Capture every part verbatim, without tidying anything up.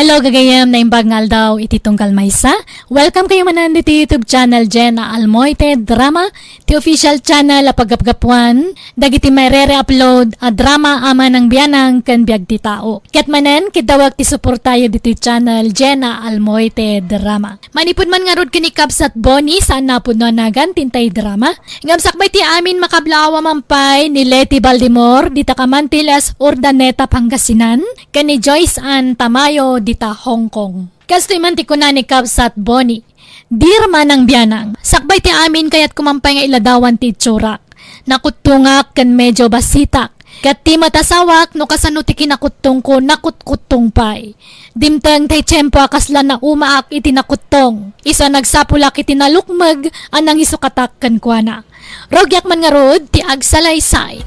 Hello, gagayem, naimbag nga aldaw iti tunggal maysa. Welcome kayo manen diti YouTube channel Jenna Almoite Drama, ti official channel a paggapgapuan dagiti maire-re-upload a drama a manangbianang ken biag ti tao. Ket manen, kiddawek ti suportayo ditoy channel Jenna Almoite Drama. Manipud man ngarud ken ni Kabsat Bonnie, saan napudno a nagan ti intay drama. Ngem sakbay ti amin, makablaawa man pay ni Leti Baldimor dita Camantiles, Urdaneta, Pangasinan, ken ni Joyce Ann Tamayo dita Hong Kong. Kastoy man ti kuna ni Kabsat Bonnie, "Dear Manang Bianang, sakbay ti amin, kayatko man pay nga iladawan ti itsurak. Nakuttongak ken medyo basitak. Ket ti met asawak, no kasano ti kinakuttongko, nakutkuttong pay. Dimteng tay tiempo a kasla naumaak iti nakuttong. Isu a nagsapulak iti nalukmeg a nangisukatak kenkuana." Rugiak man ngarud ti agsalaysay.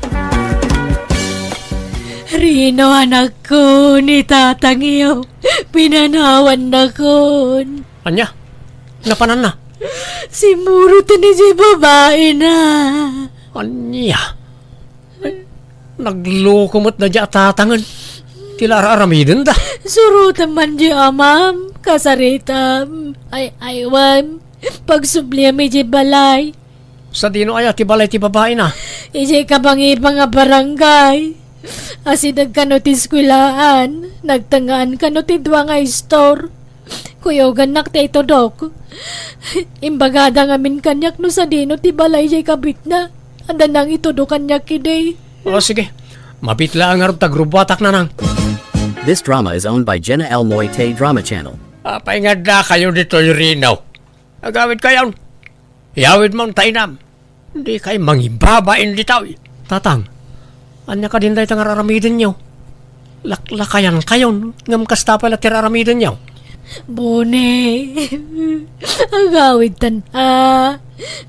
Rino, anakko, ni tatangyo, pinanawannakon. Ania? Napananna? Simmuroten idiay babaina. Ania? Ay, nagloko met daydiay a tatangen. Ti la ar-aramidenda. Surotem man diay amam, kasaritam, ay-aywem, pagsubliam idiay balay. Sadino aya ti balay ti babaina? Idiay kabangibang a barangay. Asideg kano ti eskuelaan, nagtengngaan kano ti dua nga istor. Kuyogannak ti itudok. Imbagada ngamin kaniak no sadino ti balay diay kabitna. Adda nangitudo kaniak idi. O, sige. Mabit laeng ngarud ta grubuatak, nanang. This drama is owned by Jenna Almoite Drama Channel. Apay nga addakayo ditoy, Rino? Agawidkayon. Iyawidmon ta inam. Dikay mangibabain ditoy. Tatang, ania kadin dayta nga ar-aramidenyo? Laklakayankayon, ngem kasta pay la ti ar-aramidenyo. Bonnie, agawidtan a.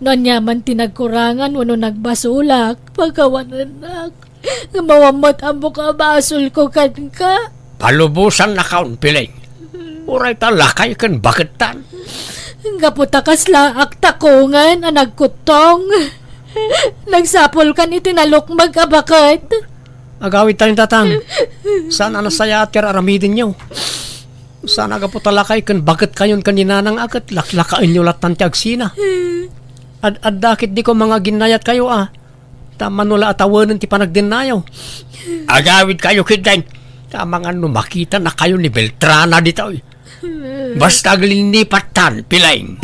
No ania man ti nagkurangan wenno nagbasolak, pakawanennak. Ngem awan met ammok a basolko kenka. Palubosannakon, Piling. Uray ta lakay ken bakettan. Gapu ta kasla aktakongen a nagkuttong. Nagsapulkan iti nalukmeg a baket. Agawidtayon, tatang. Saan a nasayaat ti ar-aramidenyo. Saan a gapu ta lakay ken baketkayon ken ni nanang a ket laklakaenyo lattan ti agsina. Ad-adda ketdiko mangaginnayatkayo a. Ta mano la a tawenen ti panagdennayo. Agawidkayo ketdin. Ta amangan no makitanakayo ni Beltrana ditoy. Basta aglinnipattan, Piling.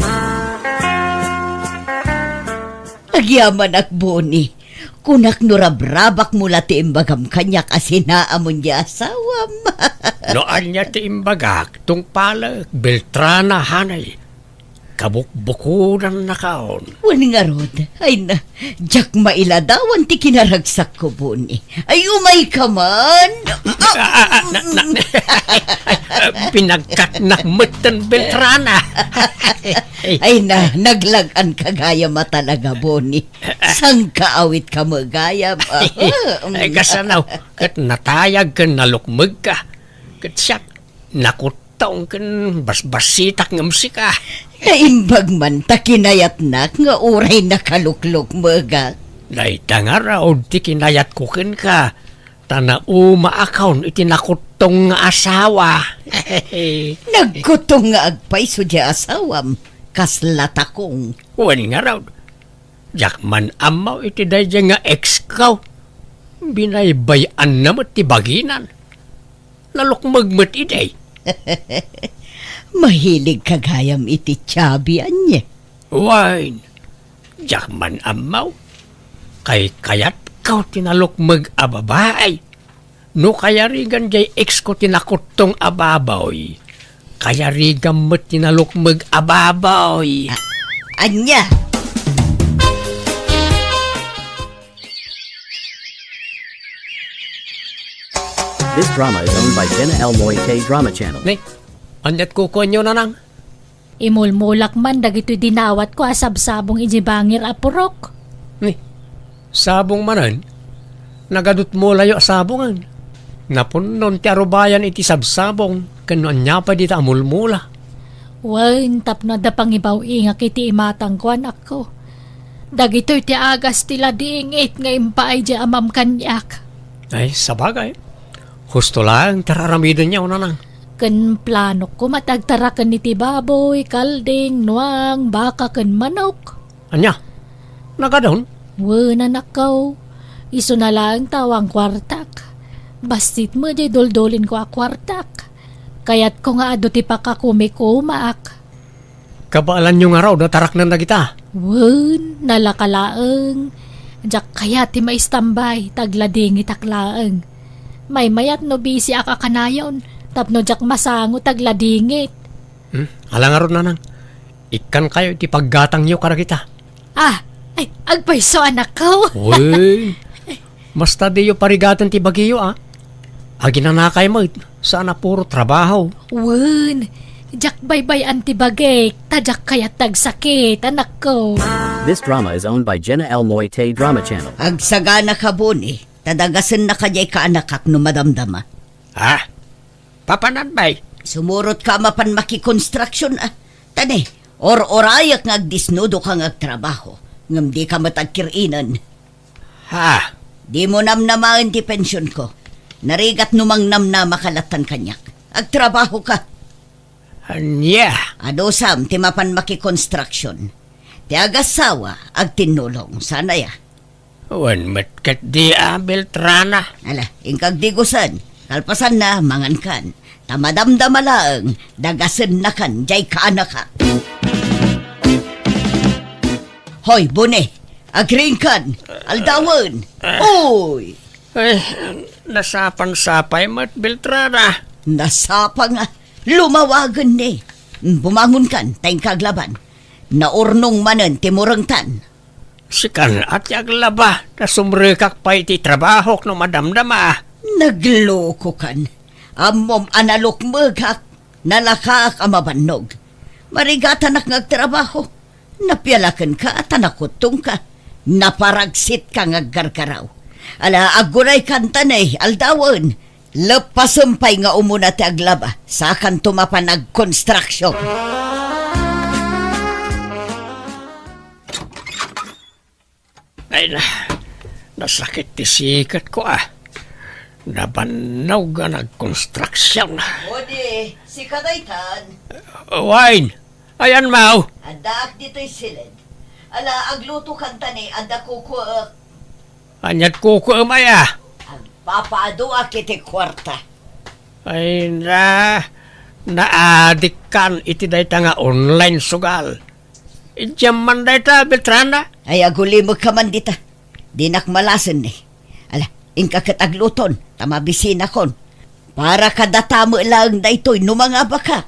Agyamanak, Bonnie. Kunak no rabrabakmo la ti imbagam kaniak a sinaamon diay asawam. No ania ti imbagak, tungpalek, Beltrana, hanay. Kabukbukodannakon. Wen ngarud, ay na, diak mailadawan ti kinaragsakko, Bonnie. Ay, umayka man. Ah, ah, ah, na, na, pinagkatnak metten, Beltrana. Ay na, naglag-anka gayam a talaga, Bonnie. Sangkaawit ka met gayam. Ay, kasano, ket natayag ken nalukmegka. Ket siak, nakut- tong ken basbasitak ngem sika. Naimbag man ta kinayatnak nga uray nakaluklukmegak. Dayta ngarud ti kinayatko kenka, ta naumaakon iti nakuttong nga asawa. Nagkuttong nga agpayso diay asawam, kasla takong. Wen ngarud, diak man ammo iti daydiay nga ex-ko. Binaybay-anna met ti baginan. Nalukmeg met idi. Mahilig ka gayam iti Chubby, ania? Wen, diak man ammo. Kaykayatko ti nalukmeg a babai. No kayarigan diay ex-ko ti nakuttong a baboy, kayarigam met ti nalukmeg a baboy. A-, ania? This drama is owned by Jenna Elmoy K Drama Channel. Ni, aniat kukuanyo, nanang? Imulmulak man dagitoy dinawatko a sabsabong iti bangir a purok. Ni, sabong manen? Nagadutmulayo a sabongen. Napunnon ti arubayan iti sabsabong, ken no ania pay dita a mulmula. Wen, tapno adda pangibaw-ingak iti imatangko, anakko. Dagitoy ti agas ti ladingit nga impaay diay amam kaniak. Ay, sabagay. Husto laeng ti ar-aramidenyo, nanang. Ken planok koma ti agtaraken iti baboy, kalding, nuang, baka, ken manok. Ania? Nagadun? Wen, anakko. Isuna laeng ti awan kuartak. Bassit met diay duldulinko a kuartak. Kayatko nga adu ti pakakumikumaak. Kabaelanyo ngarud a taraknan dagita? Wen, nalaka laeng. Diak kayat ti maistambay, ta agladingitak laeng. Maymayat no bisiak a kanayon, tapno diak masango ta agladingit. Hmm? Ala ngarud, nanang. Ikkankayo iti paggatangyo kadagita. Ah, ay, agpayso, anakko. Wen, basta diyo parigaten ti bagiyo, a. Aginanakay met, saan a puro trabaho. Wen, diak baybay-an ti bagik, ta diak kayat ti agsakit, anakko. This drama is owned by Jenna L Moite Drama Channel. Agsaganaka, Boni, ta dagasennaka diay kaanakak no madamdama. Ha? Papanan, bay? Sumurotka a mapan makikonstruksyon, a. Ta ne, or-orayek nga agdisnudoka nga agtrabaho, ngem dika met agkir-inen. Ha? Dimo namnamaen ti pensionko. Narigat no mangnamnamaka lattan kaniak. Agtrabahoka. Ania? Adusam ti mapan makikonstruksyon. Ti agassawa, agtinnulong. Saan aya? Wen met ketdi a, Beltrana. Ala, inka agdigusen. Kalpasanna, mangankan. Ta madamdama laeng, dagasennakan diay kaanakak. Hoy, Boni, agriingkan, aldawen. Oy! Ay, nasapang sapay met, Beltrana. Nasapang a, lumawagen ni. Bumangonkan, ta inka aglaban. Naurnong manen ti murengtan. Sikan a ti aglaba, ta sumrekak pay iti trabahok no madamdama. Naglokokan. Ammom a nalukmegak, nalakaak a mabannog. Marigatanak nga agtrabaho. Napialakenka ta nakuttongka. Naparaksitka nga aggargaraw. Ala, agguraykan ta ne, aldawen. Leppasem pay nga umuna ti aglaba, sakanto mapan agkonstruksyon. Ay na, nasakit ti siketko, a. Nabannog nga nagkonstruksyon. Odi, sika daytan. Wine, ayan, maw? Addaak ditoy siled. Ala, aglutokan ta ne, adda kukuek. Ania't kukuem aya? Agpapaaduak iti kuarta. Ay na, naadikkan iti dayta nga online sugal. Idiam man dayta, Beltrana? Ay, agulimekka man dita. Dinak malasen ni. Ala, inka ket agluton, ta mabisinakon. Para kadata met laeng daytoy no mangabakak.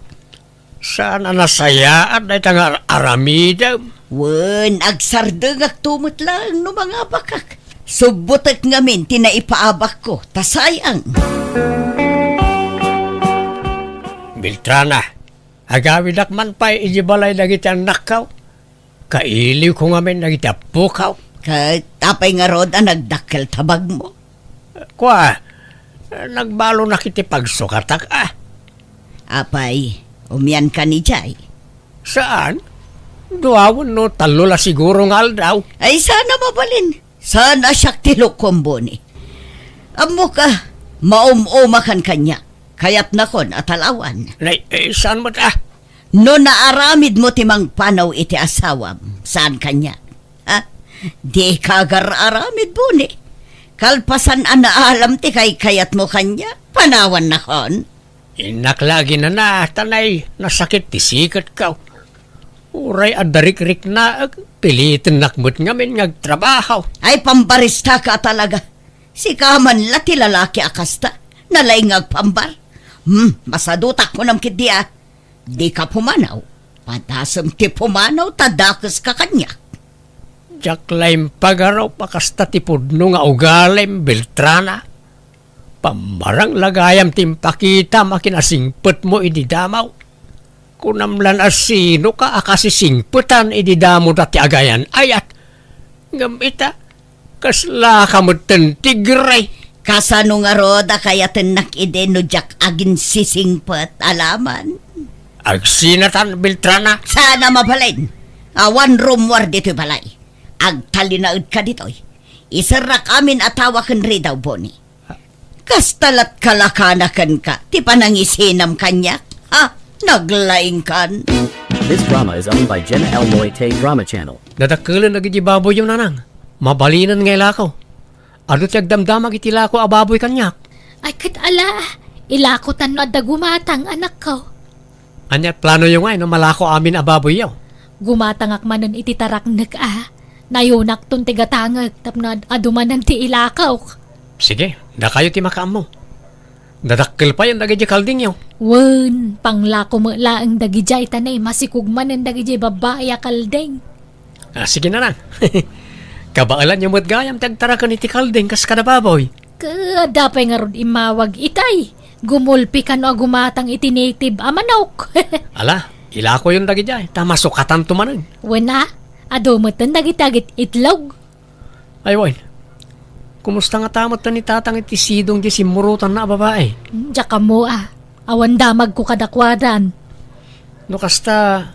Saan a nasayaat dayta nga aramidem? Wen, agsardengakto met laeng no mangabakak. Subbotek ngamin ti naipaabakko, ta sayang. Beltrana, agawidak man pay idiay balay dagiti annakko. Kailiwko ngamin dagiti appokaw. Ket apay ngarud a nagdakkel ti bagmo? Kua, nagbalonak iti pagsukatak, a. Apay, umiankan idiay? Saan? Dua wenno tallo la siguro nga aldaw. Ay, saan a mabalin. Saan a siak ti lukom, Boni. Ammoka, maum-umakan kaniak. Kayatnakon a talawan. Nay, eh, saan met, a? No naaramidmo ti mangpanaw iti asawam, saan kaniak? Ha? Dika agar-aramid, Boni. Kalpasan a naalam ti kaykayatmo kaniak, panawannakon? Innak la aginana, ta nay, nasakit ti siketko. Uray adda rikriknaek, pilitennak met ngamin nga agtrabaho. Ay, pambaristaka a talaga. Sika man la ti lalaki a kasta. Nalaing nga agpambar. Hmm, masadutak kunam ketdi, a. Dika pumanaw. Padasem ti pumanaw ta dakeska kaniak. Diak la impagarup a kasta ti pudno nga ugalim, Beltrana. Pammarang la gayam ti impakitam a kinasingpetmo idi damo. Kunam lan a sinoka a kasisingpetan idi damo dati agayan-ayat. Ngem ita, kaslaka metten ti gray. Kasano ngarud a kayatennak idi no diak aginsisingpet, alaman? Agsinatan, Beltrana. Saan a mabalin. Awan rummuar ditoy balay. Agtalinaedka ditoy. Iserrak amin a tawa ken ridaw, Boni. Kasta lat kalakana kenka ti panangisinam kaniak? Ha? Naglaingkan. This drama is owned by Jenna L. Moite Drama Channel. Dadakkelen dagiti baboyyo, nanang. Mabalinen nga ilako. Adu ti agdamdamag iti ilako a baboy kaniak. Ay, ket ala, ilakotan no adda gumatang, anakko. Ania planoyo ngay no malako amin a baboyyo? Gumatangak manen iti taraknek a. Nayonakton ti gatangek tapno ad-, adu manen ti ilakok. Sige, dakayo ti makaammo. Dadakkel payen dagiti kaldingyo. Wen, panglako met laeng dagidiay ta ne, masikog manen dagidiay babbai a kalding. Ah, sige, nanang. Kabaelanyo met gayam ti agtaraken iti kalding kas kada baboy. Ket adda pay ngarud immawag itay. Gumulpi kano a gumatang iti native a manok. Ala, ilakoyon dagidiay, ta masukatanto manen. Wen a, adu metten dagiti agit-itlog. Ay, wen. Kumusta ngata metten ni Tatang iti sidong di simmurotanna a babai? Diak ammo a. Awan damagko kadakuadan. No kasta,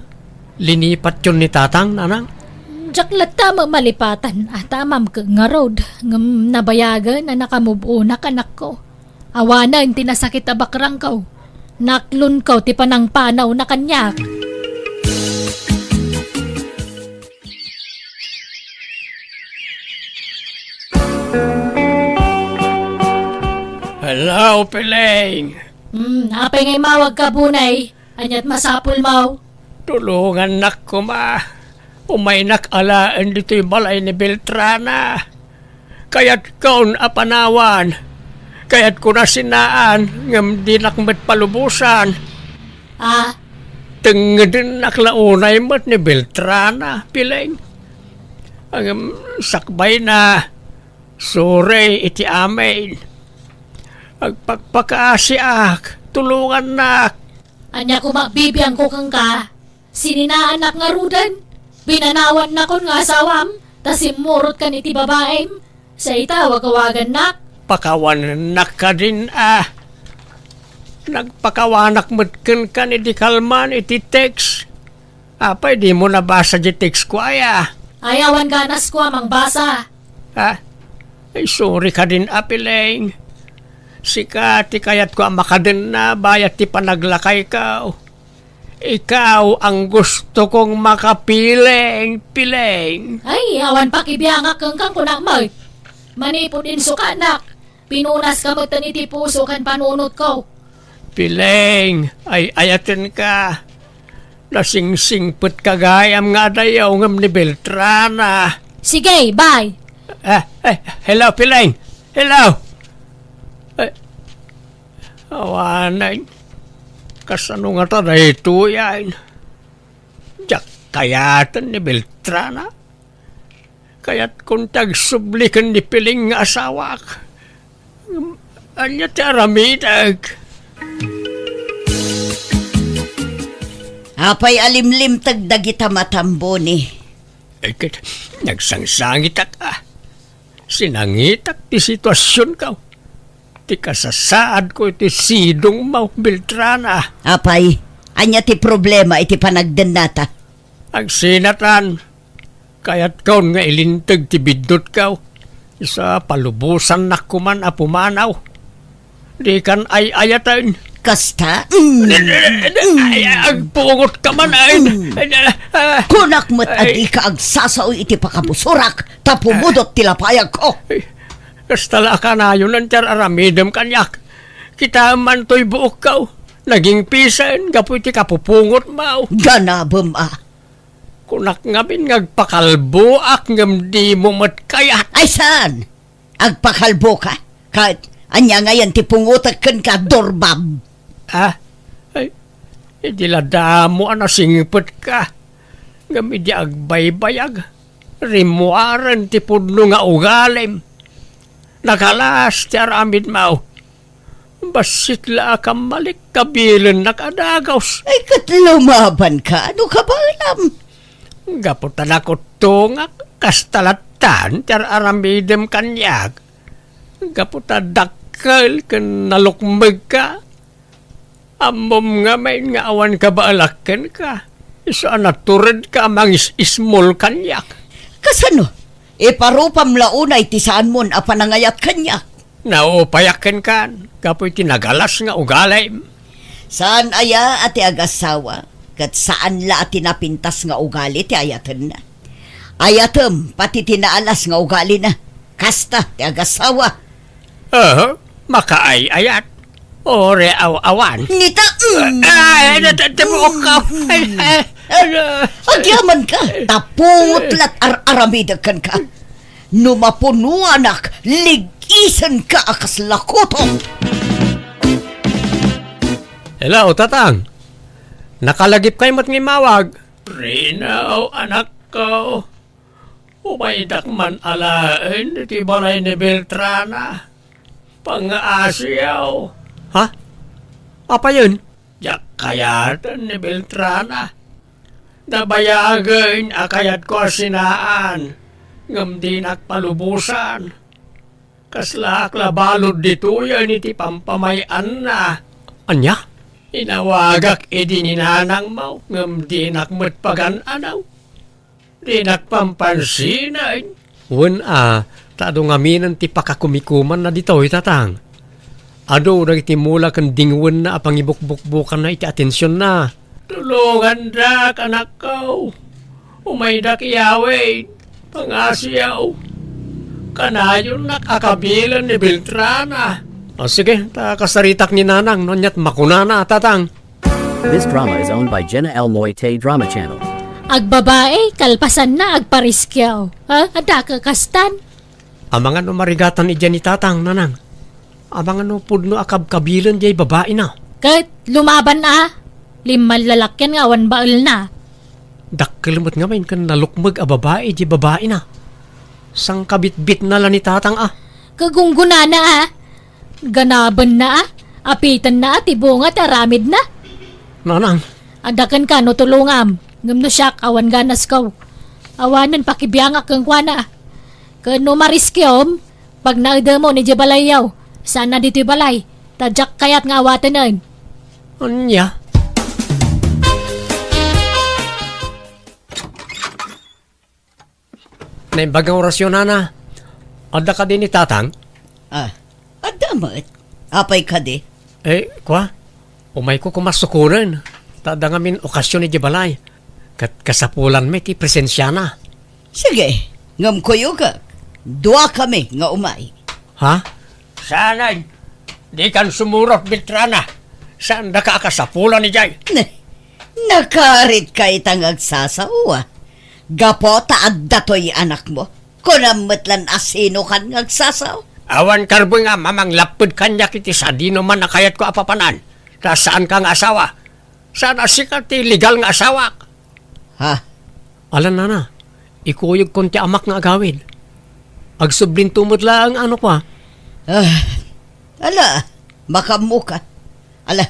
linipatyon ni Tatang, nanang? Diak latta ma-, malipatan a, ta ammam ket ngarud, ngem nabayagen a nakamove-onak, anakko. Awanen ti nasakit a bakrangko. Naklonko ti panangpanawna kaniak. Hello, Piling. Hmm, apay nga immawagka, Bunay? Aniat masapulmo? Tulongannak koma. Umaynak alaen ditoy balay ni Beltrana. Kayatkon a panawan. Kayatkon a sinaan, ngem dinak met palubosan. Ah? Tengngedennak la unay met ni Beltrana, Piling. Ngem sakbayna, sorry iti amin. Agpakpakaasiak, tulongannak. Ania koma bibiangko kenka? Sininaanak ngaruden? Binanawannakon nga asawam, ta simmurotkan iti babaim? Sa ita, wagawagannak? Pakawanennak kadin a. Nagpakawanak met kenka ni di kalman iti text. Apay dimo nabasa di text ko aya? Ay, awan ganas ko a mangbasa. Ha? Ay, sorry kadin a, Piling. Sika ti kayatko a makadenna bayat ti panaglakayko. Ikaw ang gusto kong makapiling, Piling. Ay, awan pakibiangak kenka, kunak met. Manipud insukanak, pinunaska metten iti puso ken panunotko. Piling, ay-ayatenka. Nasingsingpetka gayam nga adayo ngem ni Beltrana. Sige, bye. Ah, eh, hello, Piling. Hello. Eh, Awanen, kasano ngata daytoyen? Diak kayaten ni Beltrana. Kayatkon ti agsubli ken ni Piling nga asawak. Ania ti aramidek? Apay a limlimteg dagita matam, Boni? Ay, ket nagsangsangitak a. Sinangitak ti situasionko. Ti kasasaadko iti sidongmo, Beltrana. Apay, ania ti problema iti panagdennata? Agsinatan, kayatkon nga ilinteg ti biddutko. Isu a palubosannak koman a pumanaw. Dikan ay-ayaten. Kasta? Mm. Ay, agpungotka man, ay. Mm. Ay, ah, ah. Kunak met a dika agsasao iti pakabusorak, ta pumudot ti lapayagko. Ay, kasta la a kanayon ti ar-aramidem kaniak. Kitaem man toy buokko. Nagingpisen gapu iti kapupungotmo. Ganabem a. Kunak ngamin nga agpakalboak ngem dimo met kayat. Ay, saan? Agpakalboka? Ket ania ngayen ti pungotek kenka, durbab? Ah? Ay, idi la damo a nasingpetka, ngem idi agbaybayag, rimmuaren ti pudno nga ugalim. Nakalas ti aramidmo. Bassit la a kammalik, kabilennak a dagus. Ay, ket lumabanka, no kabaelam? Gapu ta nakuttongak, kasta lattan ti ar-aramidem kaniak. Gapu ta dakkel ken nalukmegka. Ammom ngamin nga awan kabaelak kenka. Isu a naturedka a mangis-ismol kaniak. Kasano? Iparupam la unay ti saanmon a panangayat kaniak. Naupayak kenkan gapu iti nagalas nga ugalim. Saan aya a ti agasawa, ket saan la a ti napintas nga ugali ti ayatenna. Ayatem pati ti naalas nga ugalina. Kasta ti agasawa. Aha, makaay-ayat. Ore aw-awan. Nita, mm. Ay, nat-, tibuok ka. Ay, ay, ano? Agyaman ka, ta pungot lat ar-aramidek kenka. No mapunuanak, lig-isen ka a kasla kuto. Hello, Tatang. Nakalagip kay met nga immawag. Rino, anakko. Umaydak man alaen iti balay ni Beltrana. Pangaasiyaw. Ha? Apayen? Diak kayaten ni Beltrana. Nabayagen a kayatko a sinaan, ngem dinak palubosan. Kaslaak la balud ditoyen iti pampamay-anna. Ania? Inawagak idi ni nanangmo, ngem dinak met pagan-anaw. Dinak pampansinen. Wen a, ta adu ngaminen ti pakakumikumanna ditoy, Tatang. Adu dagiti mula ken dingwenna a pangibukbukbukanna iti atensionna. Tulongandak, anakko. Umaydak iyawid. Pangasiyaw. Kanayonnak a kabilen ni Beltrana. O, sige, ta kasaritak ni Nanang, no aniat makunana, Tatang. This drama is owned by Jenna L Moite Drama Channel. Agbabae, kalpasanna, agpariskiaw. Ha? Adda kakastan? Amangan no marigatan idiay ni Tatang, Nanang. Amangan no pudno a kabkabilen diay babaina. Ket lumaban a, limmallalakyan nga awan baelna. Dakkel met ngamin ken nalukmeg a babai diay babaina. Sangkabitbitna la ni Tatang a. Kagunggonana a. Ganabenna a, apitenna a ti bunga ti aramidna. Nanang. Adda kenka no tulongam, ngem no siak, awan ganasko. Awanen pakibiangak kenkuana. Ken no mariskiom, pagnaedemon idiay balayyo, saan a ditoy balay, ta diak kayat nga awatenen. Ania? Naimbag nga orasyon, Nana. Adda kadi ni Tatang? Ah, adda met. Apay kadi? Eh, kua? Umayko koma sukonen. Ta adda ngamin okasyon idiay balay. Ket kasapulan met ti presensiana. Sige, ngem kuyogak. Duakami nga umay. Ha? Saanen, dikan sumurot, Beltrana. Saandaka a kasapulan idiay. Ne, nakaritka ita nga agsasawa. Gapu ta adda toy anakmo. Kunam met lan a sinokan nga agsasaw. Awan karbeng a mamanglapped kaniak iti sadinoman a kayatko a papanan. Ta saanka nga asawa. Saan a sika ti legal nga asawak. Ha? Alan, Nana, ikuyogkon ti amak nga agawid. Agsublinto met laeng, ano kua? Ah, ala, makaammoka. Ala,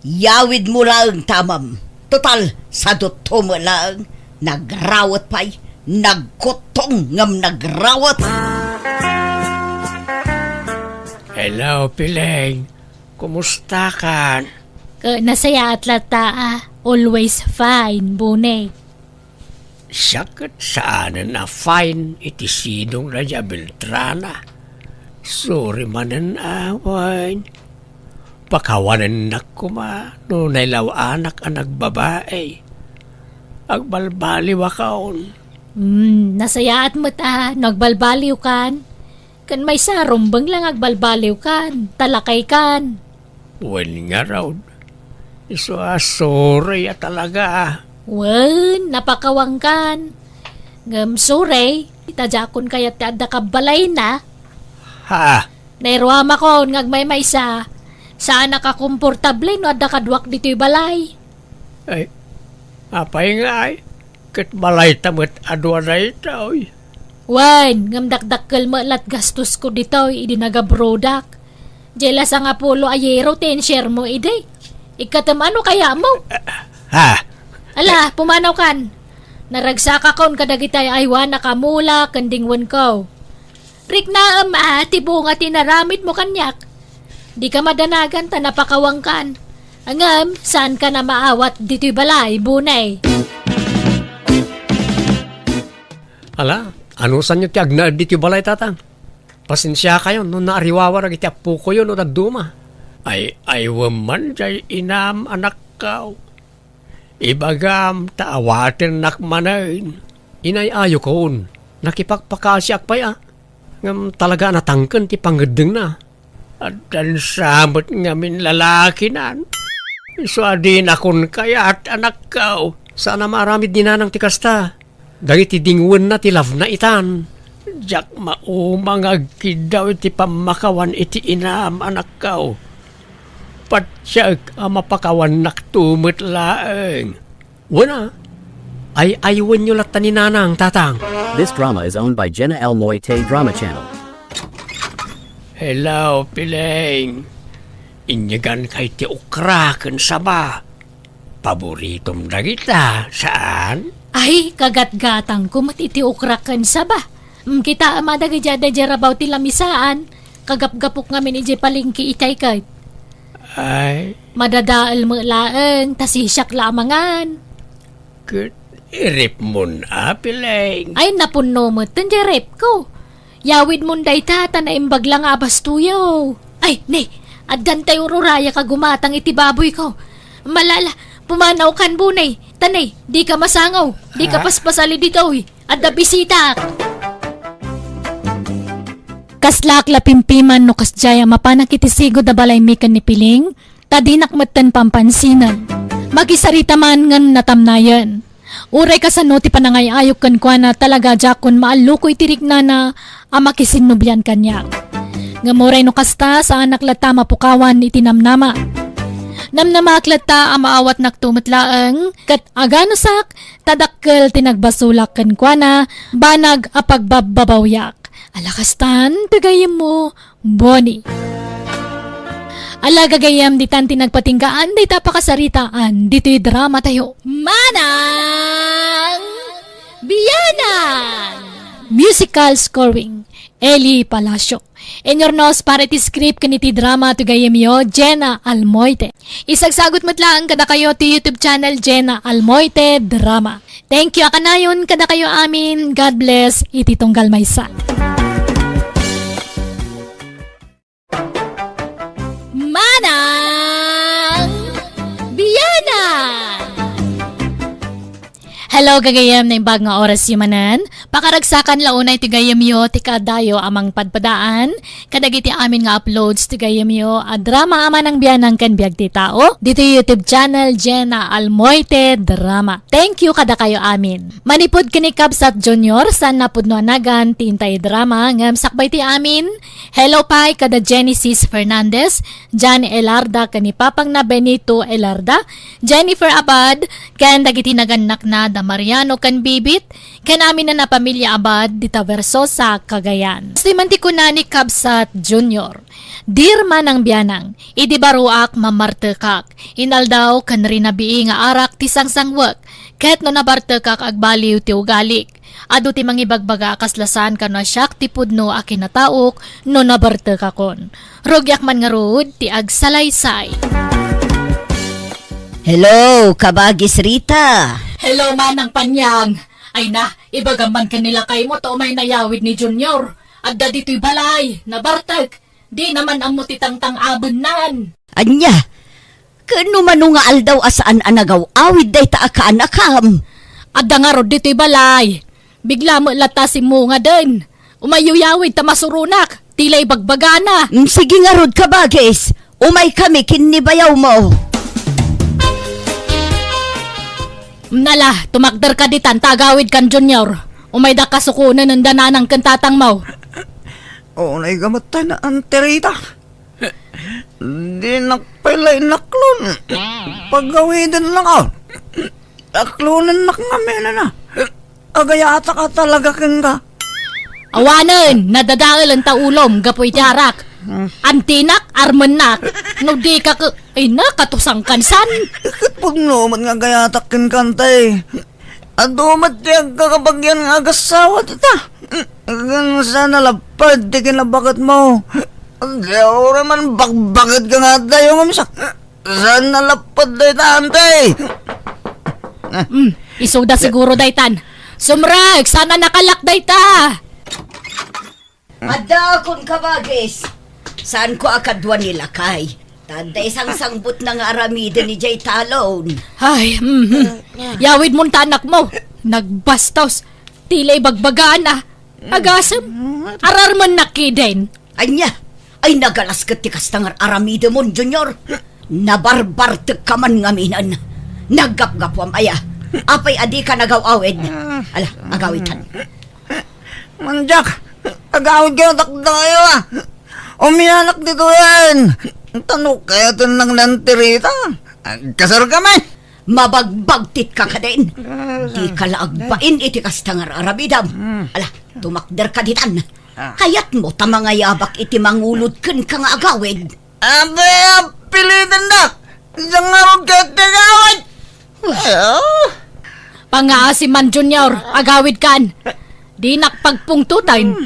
yawidmo laeng ta amam. Total, sadutto met laeng. Nagrawet pay, nagkuttong ngem nagrawet. Hello, Piling. Kumustakan? Ka-, nasayaat latta a. Always fine, Bune. Siak ket saanen a fine iti sidongna diay a Beltrana. Sorry manen a wen. Pakawanennak koma no nailaw-anak a nagbabai. Agbalbaliwakon. Hmm, nasayaat met a no agbalbaliwkan. Ken maysa, rumbeng la nga agbalbaliwkan, ta lakaykan. Wen ngarud, isu a sorry a talaga. Wen, napakawangkan. Ngem sorry, ta diakon kayat ti adda ka balayna. Ha? Nairuamakon nga agmaymaysa, saanak a komportable no adda kaduak ditoy balay. Ay, apay ngay? Ket balayta met a dua daytoy. Wen, ngem dakdakkel met lat gastosko ditoy idi nagabrodak. Diay la sangapulo a euro ti insuremo idi. Ikkatem a no kayatmo. Ha? Ala, pumanawkan. Naragsakakon kadagiti ay-aywan a kamula ken dingwenko. Riknaem a ti bunga ti inaramidmo kaniak. Dika madanagan ta napakawangkan. Ngem, saankan a maawat ditoy balay, Bune. Ala, anusanyo ti agnaed ditoy balay, Tatang? Pasensiakayon no naariwawa dagiti appokoyo no dadduma. Ay, aywem man jay inam, anakko. Ibagam ta awatennak manen. Inay-ayokon, nakipakpakasiak pay a. Ngem talaga a natangken ti pangeddengna. Addan sa met ngamin lalakinan. Isu a dinakon kayat, anakko. Saan a maaramid ni nanang ti kasta. Dagiti dingwenna ti love-na itan. Diak mauma nga agkiddaw iti pammakawan iti inam, anakko. Patiek a mapakawannakto met laeng. Wen a, ay-aywenyo latta ni nanang, tatang. This drama is owned by Jenna Almoite Drama Channel. Hello, Piling. Inyeganka iti okra ken saba. Paboritom dagita, saan? Ay, kagatgatangko met iti okra ken saba. Mm, kitaem a dagiti adda idiay rabaw ti lamisaan. Kagapgapok ngamin idiay palengke itay ket. Ay. Madadael met laeng, ta sisiak la a mangan. Ket iripmon a, Piling. Ay, napunno met ten diay ripko. Yawidmon dayta, ta naimbag la nga abastoyo. Ay, ne, addan tay ururayak a gumatang iti baboyko. Malala, pumanawkan, Bunay. Ta ne, dika masangaw, dika Ah? paspasali ditoy. Adda bisitak. Kaslaak la pimpiman no kasdiay a mapanak iti sigud a balaymi ken ni Piling, ta dinak metten pampansinen. Makisarita man ngem natamnayen. Uray kasano ti panangay-ayok kenkuana, talaga diakon maalluko iti riknana a makisinnublian kaniak. Ngem uray no kasta, saanak latta a mapukawan iti namnama. Namnamaak latta a maawatnakto met laeng, ket aganusak, ta dakkel ti nagbasolak kenkuana, banag a pagbabbabawiak. Ala kastan ti gayyemmo, Bonnie. Ala gagayyem, ditan ti nagpatinggaan dayta a pakasaritaan ditoy dramatayo. Manang Bianang! Musical scoring, Eli Palacio. Inyurnos para iti script ken iti drama ti gayyemyo, Jenna Almoite. Isagsagut met laeng kadakayo ti YouTube channel, Jenna Almoite Drama. Thank you a kanayon kadakayo amin. God bless iti tunggal maysa. Manang Bianang! Hello, gagayyem, naimbag nga orasyo manen. Pakaragsakan la unay ti gayyemyo ti kaadayo a mangpadpadaan kadagiti amin nga uploads ti gayyemyo a drama a Manang Bianang ken Biag ti Tao ditoy YouTube channel Jenna Almoite Drama. Thank you kadakayo amin. Manipud ken ni Kabsat Junior, saan a pudno a nagan ti intay drama ngem sakbay ti amin. Hello pay kada Genesis Fernandez, Jan Elarda ken ni papangna Benito Elarda, Jennifer Abad, ken dagiti nagannakna da Mariano ken Bibit, ken amin a pamilya Abad dita Versosa, Cagayan. Kastoy man ti kuna ni Kabsat Junior, Dear Manang Bianang, idi baroak, mamartekak. Inaldaw ken rinabii nga arak ti sangsangwek, ket no nabartekak, agbaliw ti ugalik. Adu ti mangibagbaga a kasla saan kano a siak ti pudno a kinataok no nabartekakon. Rugiak man ngarud ti agsalaysay. Hello, kabagis Rita. Hello, Manang Panyang. Ay na, ibagam man ken ni lakaymo ta umay nayawid ni Junior. Adda ditoy balay, nabartek. Di naman ammo ti tangtang-abennan. Ania? Ken no mano nga aldaw a saan a nagaw-awid dayta a kaanakam? Adda ngarud ditoy balay. Bigla met latta a simmungaden. Umayyo yawid ta masuronak. Ti la ibagbagana. Mm, sige ngarud, kabagis. Umaykami ken ni bayawmo. Mm, ala, tumakderka ditan ta agawidkan, Junior. Umayda kasukonen enda nanang ken tatangmo. Unay gamet ta na, Ante Rita. Dinak pay la inaklon. Pagawiden lang, ah. Aklonennak ngamin, ana. Agayatak a talaga kenka. Awanen, nadadaelen ta ulom gapu iti arak. Hmm. Antinak, armennak. No di ka ke-, ay na, katusang kansan. Ket pudno met nga agayatak kenka, Ante. Adu met ti agkakabagian nga agassawa dita. Ken saan a lapad ti kinabaketmo. Ante, uray man bakbaket ka nga adda, ngem sa-, saan a lapad dayta, Ante. Hmm, isuda siguro daytan. Sumrek, saan a nakalak dayta. Adda akon kabagis. Saanko a kadua ni lakay. Ta adda isangsangbutna nga aramiden idiay talon. Ay, mhm. Yawid mon ta anakmo. Nagbastos. Tila ibagbagana. Agasem. Ararmennak kiden. Ania? Ay, nagalas ket ti kasta nga aramidemon, Junior. Nabarbartekka man ngaminen. Naggapgapuam aya. Apay a dika nagaw-awid? Ala, agawitan. Mandiak, agawid kayo dakdayo, a. Umianak ditoyen. Tano kayaten nang nantirita. Agkasar kami. Mabagbagtit ka kadin. Dika la agbain iti kasta nga aramidem. Ala, tumakder ka ditan. Kayatmo ta mangayabak iti mangulod kenka nga agawid. Adi, pilitandak. Diak ngarud ket ti agawid. Ay, ah. Pangaasim man, Junior, agawid kan. Dinak pagpungtoten.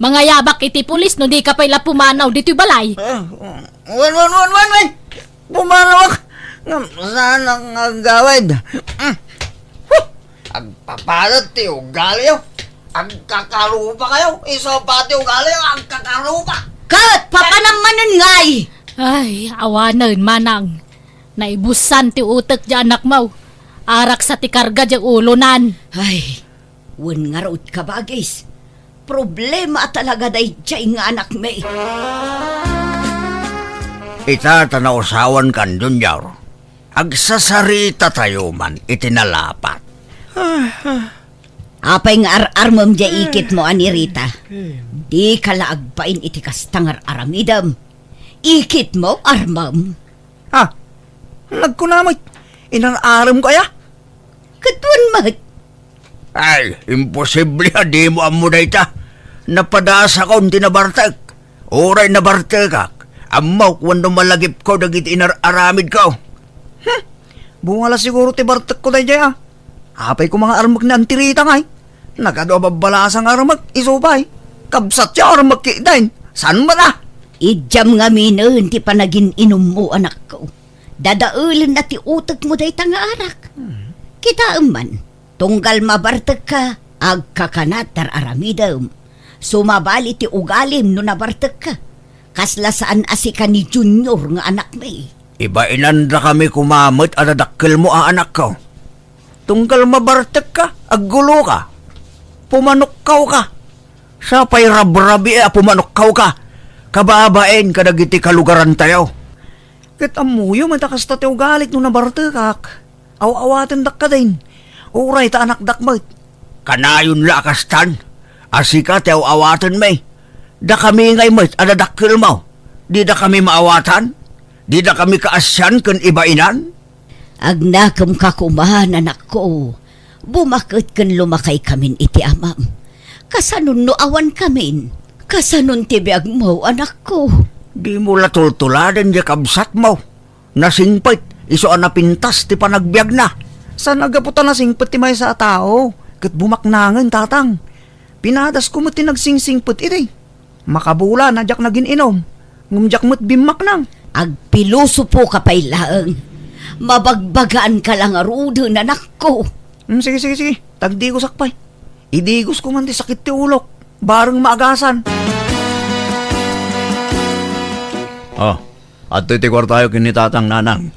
Mangayabak iti pulis no dika pay la pumanaw ditoy balay. Ah, wen, wen, wen, wen, wen. Pumanawak. Ngem saanak nga agawid. Mm. Huh! Agpapadet ti ugaliyo. Agkakarupa kayo. Isu pay ti ugaliyo, agkakarupa. Ket papanam manen ngay. Ay, awanen, manang. Naibusan ti utek ti anakmo. Araksa ti karga ti ulonan. Ay, wen ngarud, kabagis. Problema talaga daydiay nga anakmi. Ita ta nausawan kan, Junior. Agsasarita tayo man iti nalapat. Apay nga ar-armem diay ikitmo a ni Rita? Dika la agbain iti kasta nga ar-aramidem. Ikitmo, armem. Ah, nagkuna met, inar-arem ko aya? Ket wen met. Ay, imposible a dimo ammo dayta. Napadasakon ti nabartek. Uray nabartekak, ammok wenno malagipko dagiti inar-aramidko. Hmm, bunga la siguro ti bartekko daydiay, a. Apay koma nga armek ni Auntie Rita ngay? Nagadu a babbalasa nga armek, isu pay. Kabsatyo armek ketdin. Saan met a? Idiam ngaminen ti panagin-inummo, anakko. Dadaelenna ti utekmo dayta nga arak. Hmm. Kitaem man, tunggal mabartekka, agkakanat ti ar-aramidem. Sumabali ti ugalim no nabartekka. Kasla saan a sika ni Junior nga anakmi. Ibainandakami koma met a dadakkelmo a anakko. Tunggal mabartekka, agguloka. Pumanokkawka. Sa pay rabrabii a pumanokkawka, kababain kadagiti kalugarantayo. Ket ammoyo met a kasta ti ugalik no nabartekak. Aw-awatendak kadin. Uray ta anakdak met. Kanayon la a kastan, a sika ti aw-awatenmi. Dakami ngay met a dadakkelmo. Didakami maawatan? Didakami kaasian ken ibainan? Agnakemka koma, anakko. Bumaket ken lumakaikamin iti amam. Kasanon no awankamin? Kasanon ti biagmo, anakko? Dimo la tultuladen diay kabsatmo. Nasingpet, isu a napintas ti panagbiagna. Saan a gapu ta nasingpet ti maysa a tao, ket bumaknangen, tatang. Pinadasko met ti nagsingsingpet idi. Makabula no diak nagin-inum, ngem diak met bimmaknang. Agpilosopoka pay laeng. Mabagbagaanka la ngaruden, anakko. Hmm, sige, sige, sige. Tagdigosak pay. Idigosko man ti sakit ti ulok. Bareng maagasan. Oh, adtoy ti kuartayo ken ni Tatang, Nanang.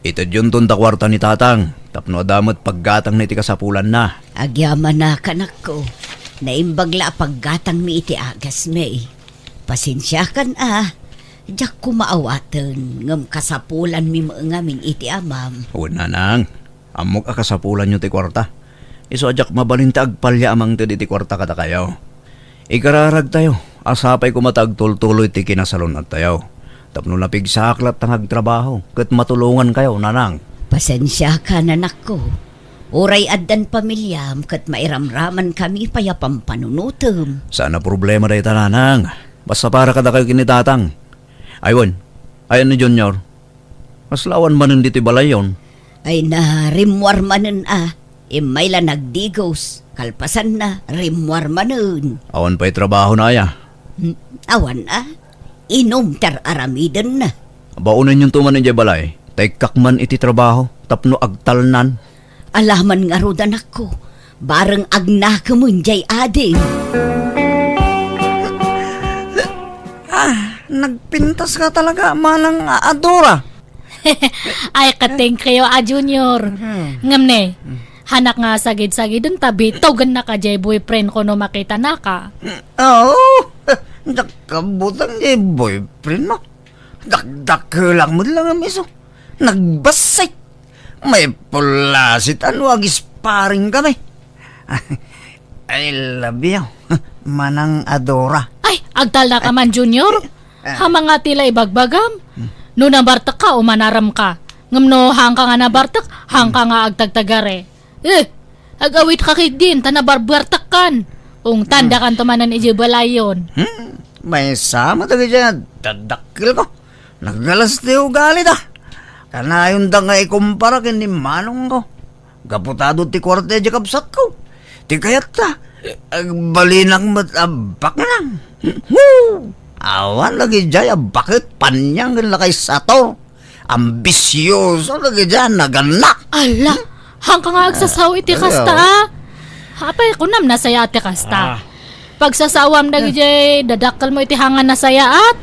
Itedyonton ta kuarta ni Tatang, tapno adda met paggatangna iti kasapulanna. Agyamanak, anakko. Naimbag la a paggatangmi iti agasmi. Pasensiakan a, diak koma awaten, ngem kasapulanmi met ngamin iti amam. Wen, Nanang, ammok a kasapulanyo ti kuarta. Isu a diak mabalin ti agpalya a mangted iti kuarta kadakayo. Ikararagtayo a sapay koma ta agtultuloy ti kinasalun-attayo, tapno napigsaak latta nga agtrabaho ket matulongankayo, Nanang. Pasensiakan, anakko. Uray addan pamiliam ket mairamramankami pay a pampanunotem. Saan a problema dayta, Nanang. Basta para kadakayo ken ni Tatang. Ay wen, ayan ni Junior? Kasla awan manen ditoy balayyon? Ay, na, rimmuar manen a. Immay la nagdigos. Kalpasanna, rimmuar manen. Awan pay trabahona aya? Hmm, awan a. Inum ti ar-aramidenna. Baonennonto man idiay balay, ta ikkak man iti trabaho tapno agtalnan. Ala man ngarud, anakko, bareng agnakemen diay adim. Nagpintas ka talaga, Manang Adora. Ay, katengkayo a Junior. Mhm. Ngem ne, hanak nga sagid-sagiden ta bitugennaka jay boyfriend ko no makitanaka. Oo, nakabutang jay boyfriend mo. Dakdakelak met lang a miso. Nagbassit. May pulasit ano, ag-sparring kami. I love you, Manang Adora. Ay, agtalna ka man, Junior. Ah. Ha, manga tila ibagbagam. Hmm. No nabartek ka o manaram ka. Ngem no haanka nga nabartek, haanka nga agtagtagare. Eh, agawid ka ketdin, ta nabarbartek kan. Ungtan, hmm, dakanto manen iti balayon. Hmm, maysa met dagiti a dadakkel ko. Nagalas ti ugali da. Kanayon da nga ikumpara ken ni manong ko. Gapu ta adu ti kuarta idiay kabsat ko. Ti kayatta, agbalinak met a baknang. Woo! Awan lagi jay a baket, paniang ken lakay sator. Ambisioso lagi jay a nagannak. Ala, haanka nga agsasao iti kasta, ah. Apay, kunam, nasayaat ti kasta. Ah. Pagsasaoam dagiti dadakkelmo iti haanka nasayaat.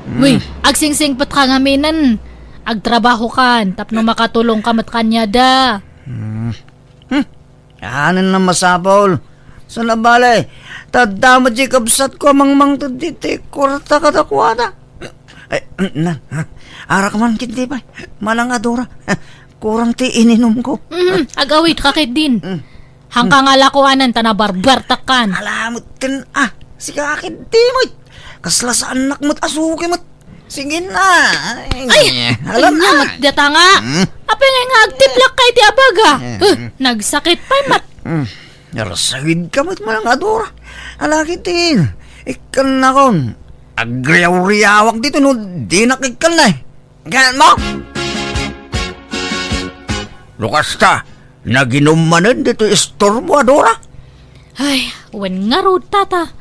Mm. Wi, agsingsingpet ka ngamin. Agtrabaho kan tapno makatulong ka met kaniada. Mm. Hmm. Anen a masapul. Sana bale, tadda met ti kabsat ko a mangmangted ti, ti kuarta kadakuada. Ay, na, arak man ketdi pay. Manang Adora. Kurang ti ininom ko. Mm, agawid ka ketdin. Mm. Haanka nga lakuanan ta nabarbartek kan. Ala met ken, ah, sika ketdi met. Kasla saannak met a suki met. Sige na. Ay, alam ania na. Met data nga. Hmm? Apay nga agtiplak ka iti abaga? Eh, eh, nagsakit pay met. Hmm. Narsagid ka met, Manang Adora. Ala ketdin. Ikkannakon. Agriawriawak ditoy no dinak ikkanna, eh. Gaan mo? No kasta, naginum manen ditoy istormo, Adora? Ay, wen ngarud, tata.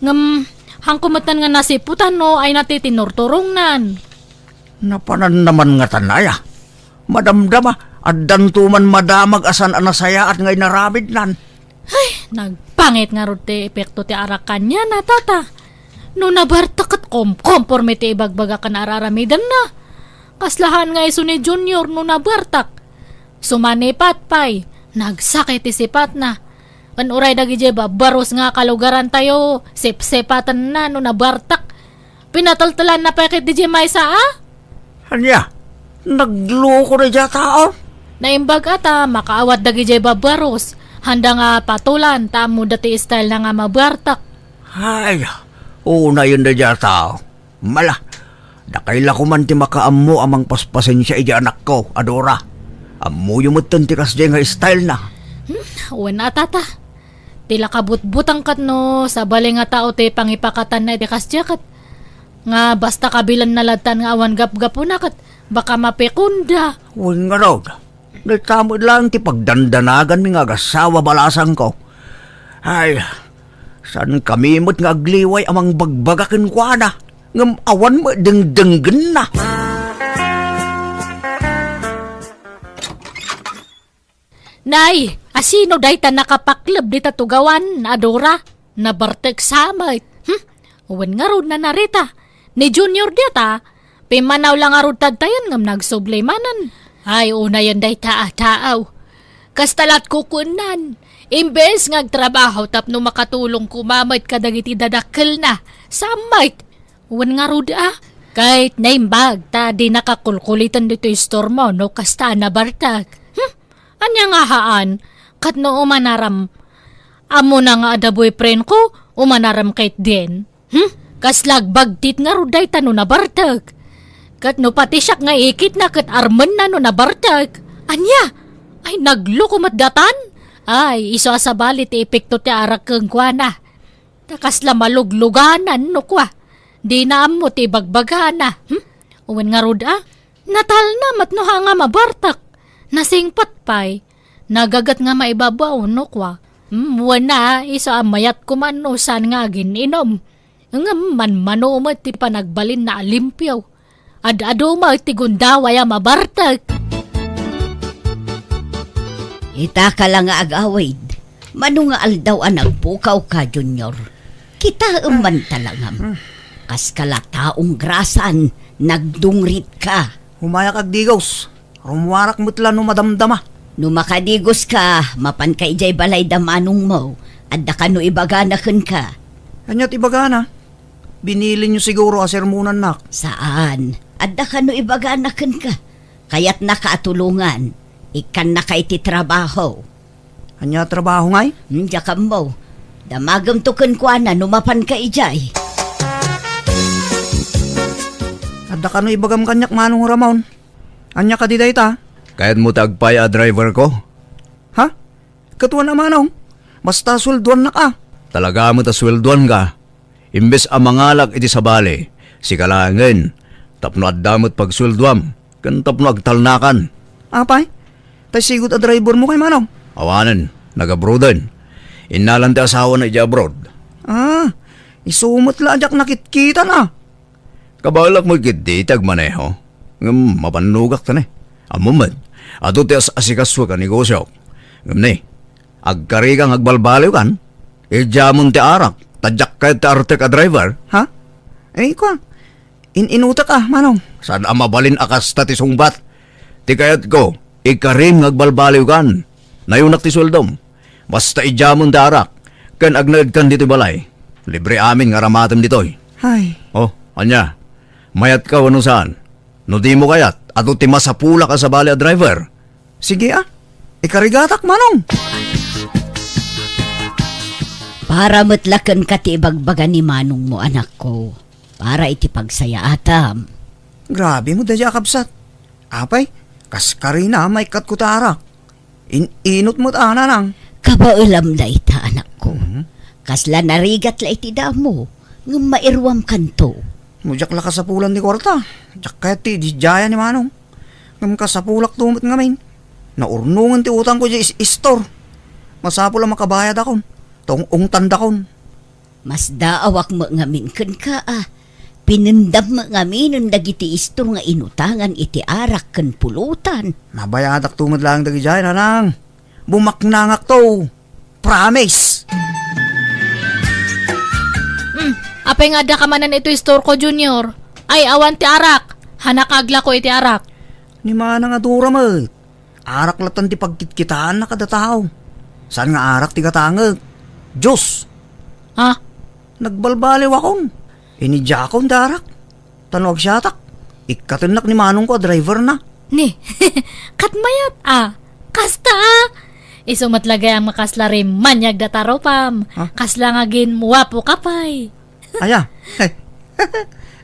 Ngem, haanko metten nga nasiputan no ay natitinurturongnan. Napananna man ngatan aya. Madamdama, addanto man madamag a saan a nasayaat nga inaramidnan. Ay, nagpangit ngarud ti epekto ti arak kaniana, tata. No nabartek ket komkomporme ti ibagbaga ken ar-aramidenna. Kasla haan nga isu ni Junior no nabartek. Sumanipat pay, nagsakit ti sipatna. Ken uray dagidiay babbarus nga kalugarantayo, sipsipatenna no nabartek. Pinateltelanna pay ketdi diay maysa a? Ania? Nagloko daydiay a tao? Naimbag a ta makaawat dagidiay babbarus. Haanda nga patolan ta ammoda ti style na nga mabartek. Ay, unayen daydiay a tao. Mala, dakay la koman ti makaammo a mangpaspasensia idiay anakko, Adora. Ammoyo metten ti kasdiay nga style na. Hmm, wen a, tata. Ti la kabutbuteng ket no sabali nga tao ti pangipakatanna iti kasdiay ket nga basta kabilenna lattan nga awan gapgapuna ket baka mapikonda. Wen ngarud, dayta met laeng ti pagdandanaganmi nga agassawa balasangko. Ay, saankami met nga agliway a mangbagbaga kenkuana, ngem awan met dengdenggenna. Nay, asino dayta nakapakleb dita tugawan, Adora? Nabartek sa met. Hmm? Wen ngarud, Nanarita. Ni Junior dita, pimmanaw la ngarud tadtayen ngem nagsubli manen. Ay, unayen dayta a tao. Kasta lat kukuennan. Imbes nga agtrabaho tapno makatulong koma met kadagiti dadakkelna, sa met. Wen ngarud a, ket naimbag ta di nakakulkuliten ditoy istormo no kasta a nabartek. Hmm? Ania nga haan? Ket no umanaram, ammona nga adda boyfriend ko, umanaram ketdin. Hmm? Kasla agbagtit ngarud dayta no nabartek. Ket no pati siak nga ikitna ket armenna no nabartek. Ania? Ay, nagloko met datan? Ay, isu a sabali ti epekto ti arak kenkuana. Ta kasla malugluganan no kua, dina ammo ti ibagbagana. Hmm? Wen ngarud a, natalna met no haan nga mabartek. Nasingpet pay, nagaget nga maibabaw no kua. Hmm, wen a, isu a mayat koma no saan nga agin-inom. Ngem manmano met ti panagbalinna a limpio. Ad-adu met ti gundaway a mabartek. Ita ka la nga agawid, mano nga aldaw a nagpukaw ka, Junior? Kitaem man talangam. Hmm. Kaska la taong grasan, nagdungritka. Umayak agdigos. Rummuarak met la no madamdama. No makadigoska, mapanka idiay balay da manongmo. Adda kano ibagana kenka. Ania ti ibagana? Binilinyo siguro a sermonannak. Saan. Adda kano ibagana kenka. Kayatnaka a tulongan. Ikkannaka iti trabaho. Ania a trabaho ngay? Hmm, diak ammo. Damagemto kenkuana no mapanka idiay. Adda kano ibagam kaniak, Manong Ramon? Ania kadi dayta? Kayatmo ti agpay a driver ko? Ha? Ket wen a, Manong? Basta sueldoannak a. Talaga met a sueldoanka. Imbes a mangalak iti sabali, sika laengen, tapno adda met pagsueldoam, ken tapno agtalnakan. Apay? Tay sigud a drivermo kay, Manong? Awanen, nag-abroaden. Innalan ti asawana idiay abroad. Ah, isu met la a diak nakitkita na. Kabaelak met ketdi ti agmaneho. Ngem mabannogak ta ne. Ammom met, adu ti as-asikasuek a negosiok. Ngem ne, agkarika nga agbalbaliwkan. Idiamon ti arak, ta diak kayat ti artek a driver. Ha? Eh, kua, in-inutek a, Manong. Saan a mabalin a kasta ti sungbat. Ti kayatko, ikarim nga agbalbaliwkan. Nayunak ti sueldom. Basta idiamon ti arak, ken agnaedkan ditoy balay. Libre amin nga aramatem ditoy. Hay. Oh, ania? Mayatka wenno saan? No dimo kayat, adu ti masapulak a sabali a driver. Sige a, ikarigatak, Manong. Para met la kenka ti ibagbaga ni manongmo, anakko. Para iti pagsayaatam. Grabe met daydiay a kabsat. Apay, kas karina, maikkatko ti arak. In-inut met a, Nanang. Kabaelam dayta, anakko. Mhm. Kasla narigat la iti damo, ngem mairuamkanto. No diak la kasapulan ti kuarta, diak kayat ti ididiayan ni Manong. Ngem kasapulakto met ngamin. Naurnongen ti utangko idiay is-, istor. Masapul a makabayadakon. Ta ung-ungtandakon. Masdaawak met ngamin kenka a. Pinendam met ngaminen dagiti istor nga inutangan iti arak ken pulutan. Mabayadakto met laeng dagidiay, Nanang. Bumaknangakto. Promise. Hmm, apay nga adda ka manen iti istorko, Junior? Ay, awan ti arak. Hanak aglako iti arak. Ni Manang a Dora met. Arak latan ti pagkitkitaanna kada tao. Saan nga arak ti gatangek. Diyos! Ha? Nagbalbaliwakon. Inidiakon ti arak. Ta no agsiatak, ikkatennak ni manongko a driverna. Ni, kat mayat a. Kasta a. Isu met la gayam nga kasla rimmaniag data rupam. Ha? Kasla nga agin-uwapoka pay. Aya.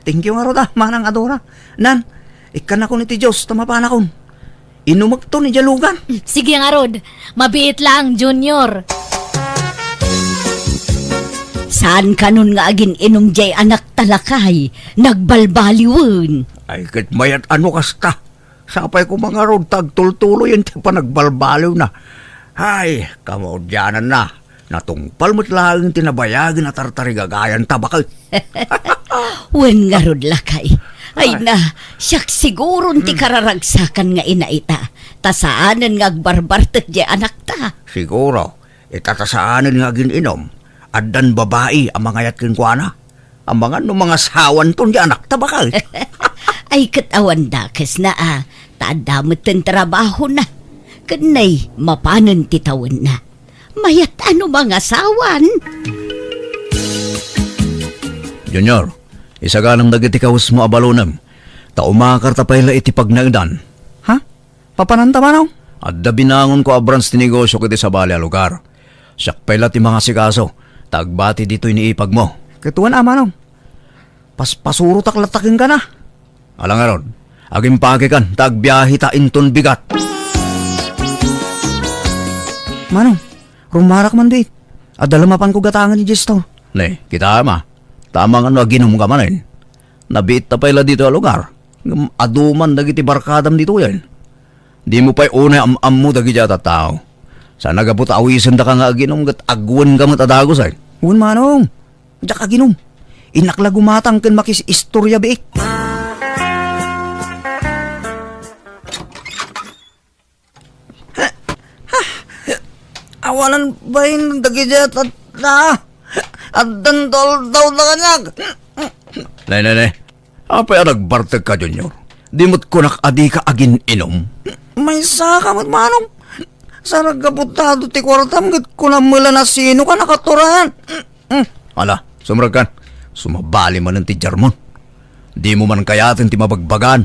Thank you ngarud a, Manang a Dora. Nan, ikkannakon iti Diyos ta mapanakon. Inumekton idiay lugan. Sige ngarud, mabiit laeng, Junior. Saan kanon nga agin-inum diay anakta, lakay? Nagbalbaliwen. Ay, ket mayat a no kasta. Sapay koma ngarud ta agtultuloyen ti panagbalbaliwna. Ay, kamaudiananna. Natungpal met laeng ti nabayagen a tartarigagayan ta baket. Wen ngarud, lakay. Ay, ay, na, siak siguron ti, hmm, kararagsakan nga ina ita. Ta saanen nga agbarbartek diay anakta. Siguro, ita ta saanen nga agin-inum, addan babai a mangayat kenkuana. Amangan no mangasawanton diay anakta baket. Ay, ket awan dakesna a. Ta adda metten trabahona. Ken nay, mapanen ti tawenna. Mayat a no mangasawan. Junior, isaganam dagiti kawesmo a balonem, ta umakarta pay la iti pagnaedan. Ha? Papananta, Manong? Adda binangonko a branch ti negosiok iti sabali a lugar. Siak pay la ti mangasikaso, ta agbati ditoy ni ipagmo. Ket wen a, Manong. Paspasurotak latta kenka na. Ala ngarud, agimpakekan ta agbiaheta inton bigat. Manong, rummuarak man biit. Adda la mapanko gatangen idiay istor. Ne, kitaem a. Tama nga no aginumka manen. Nabiitta pay la ditoy a lugar. Ngem adu man dagiti barkadam ditoyen. Dimo pay unay am-ammo dagiti a tattao. Saan a gapu ta awisendaka nga aginum ket agwenka met a dagus, ay. Wen, Manong. Diak aginum. Innak la gumatang ken makis-istorya biit. Awanan bain dagiti a tattao. Addan toltolda kaniak. Nay, nay, nay. Apay a nagbartek ka, Junior? Di met kunak a di ka agin-inom? Maysa ka met, Manong. Sarag ka putado ti kuartam ket kunam met la no sino ka nakaturayan. Mm. Ala, sumrek kan. Sumabali manen ti jarmon. Di mo man kayaten ti mabagbagaan.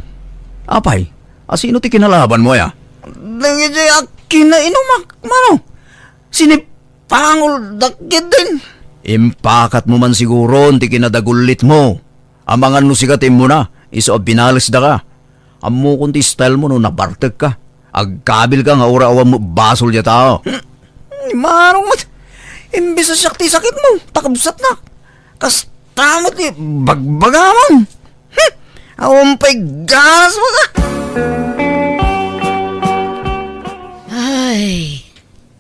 Apay, a sino ti kinalaban mo, ya? Dagiti a kinainumak, Manong. Sinipangol dakket din. Impakat mo man siguron ti kinadagullit mo. Amangan no sika ti immuna, isu a binalesda ka. Ammokon ti style mo no nabartek ka. Agkabil ka nga uray awan met basol diay tao. Ni Manong met, imbes a siak ti sakit mo, ta kabsatnak. Kasta met ti bagbagamon. Hmm. Awan pay ganas mo ka. Ay.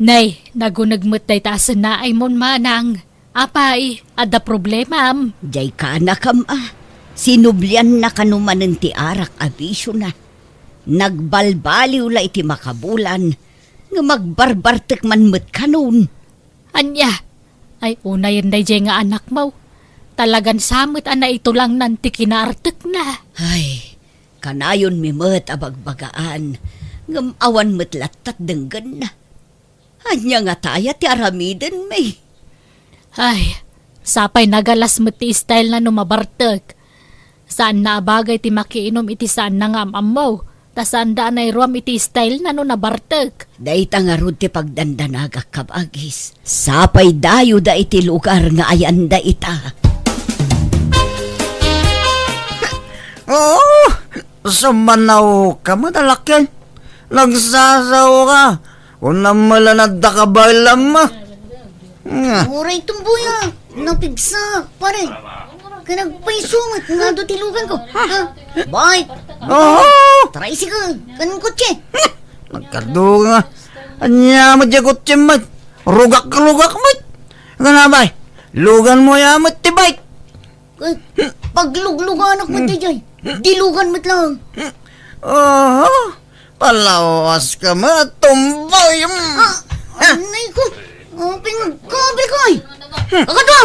Nay, naguneg met dayta a sennaay mon, manang. Apay, adda problemam? Diay kaanakam a, sinublianna kano manen ti arak a bisiona. Nagbalbaliw la iti makabulan, ngem agbarbartek man met kanon. Ania? Ay, unayen daydiay nga anakmo. Talagan sa met a naitulangnan ti kinaartekna. Ay, kanayonmi met a bagbagaan, ngem awan met lattat denggenna. Ania ngata aya ti aramidenmi? Ay, sapay nagalas met ti style na no mabartek. Saanna a bagay ti makiinom iti saanna nga am-ammo, ta saanda a nairuam iti style na no nabartek. Dayta ngarud ti pagdandanagak, kabagis. Sapay dayoda iti lugar nga ayanda ita. Oo, sumanaw ka met a lakian. Nagsasaw ka. Kunam met la no adda ka baelam. Nga. Uray tumboya, napigsa, pare. Kanagpayso met nga adu ti lugan ko. Ha? Bike. Oho. Tricycle. Kanang kotse. Nagkadu nga. Ania met diay kotse met. Rugak-rugak met. Kana bay. Lugan mo ya met ti bike. Eh, paglugluganak met daydiay. Dilugan met lang. Oho. Palawas ka met, tumboy. Ah, anay ko. Oh, pingkabil ko, ay. Agad ba?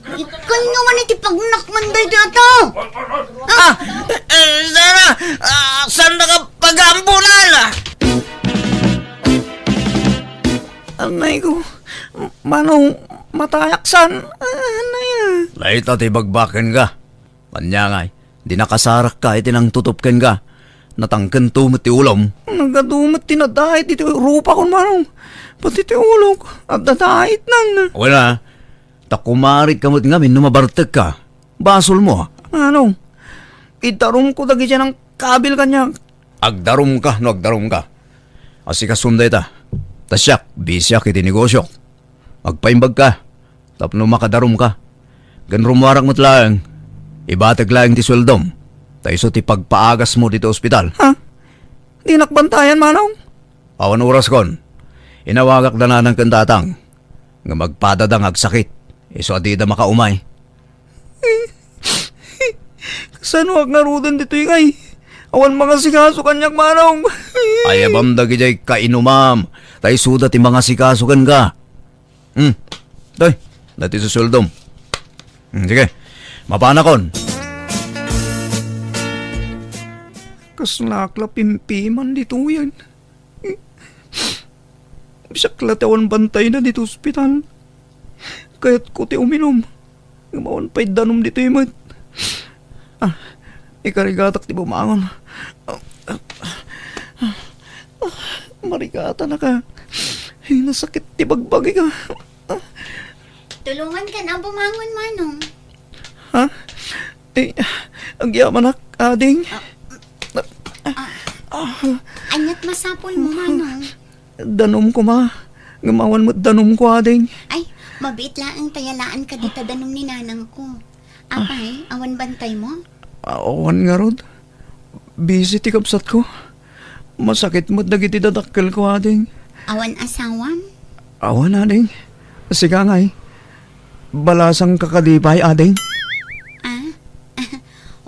Ikan nga man iti pagnakman daydiay a tao. Ah, eh, sana, ah, saan na ka pag-aambulan, ah? Anay ko, Manong, matayak san? Anay, ah. Dayta ti bagbaken ka. Ania ngay, di nakasarak ka iti nangtutup kenka. Natangkento met ti ulom. Nagadu met ti nadait iti rupakon, Manong. Pati ti ulok, adda daitnan. Wen a, ta kumarit ka met ngamin no mabartek ka. Basol mo, a. Manong, idarumko dagiti nangkabil kaniak. Agdarumka no agdarumka. Asikasom dayta. Ta siak, bisiak iti negosiok. Agpaimbagka tapno makadarumka. Ken rummuarak met laeng, ibatek laeng ti sueldom, ta isu ti pagpaagasmo ditoy ospital. Ha? Dinak bantayan, Manong? Awan oraskon. Inawagak da nanang ken tatang. Ngem agpadada nga agsakit, isu a dida makaumay. Kasanoak ngaruden ditoy ngay? Awan mangasikaso kaniak, Manong. Ayabam dagidiay kainumam, ta isuda ti mangasikaso kenka. Hmm. Toy, dati susueldom. Hmm, sige. Mapanakon. Kaslaak la pimpiman ditoyen. Siak la ti awan bantayna ditoy ospital. Kayatko ti uminum. Ngem awan pay danum ditoy met. Ah, ikarigatak ti bumangon. Ah, marigatanaka. Ay, nasakit ti bagbagik, ah. Tulonganka a bumangon, Manong. Ha? Eh, agyamanak, ading. Ah, ah, ania't masapulmo, Manong? Danum koma. Ngem awan met danumko, ading. Ay, mabiit laeng ta yalaanka dita danum ni nanangko. Apay, awan bantaymo? Awan ngarud. Busy ti kabsatko. Masakit met dagiti dadakkelko, ading. Awan asawam? Awan, ading. Sika ngay. Balasangka kadi pay, ading? Ah?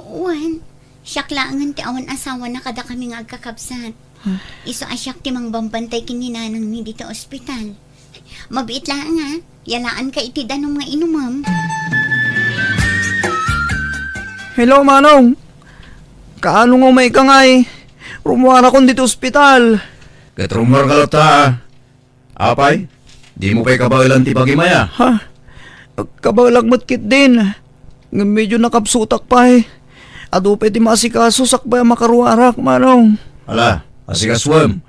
Wen, siak laengen ti awan asawana kadakami nga agkakabsat. Isu a siak ti mangbambantay ken ni nanangmi dita ospital. Mabiit laeng, a. Yalaanka iti danum nga inumem. Hello, Manong. Kaano nga umay ka ngay? Rummuarakon ditoy ospital. Ket rummuarka latta, a. Apay, dimo pay kabaelan ti bagim aya? Ha? Kabaelak met ketdin. Ngem medio nakapsutak pay. Adu pay ti maasikaso sakbay a makaruarak, Manong. Ala, asikasuem.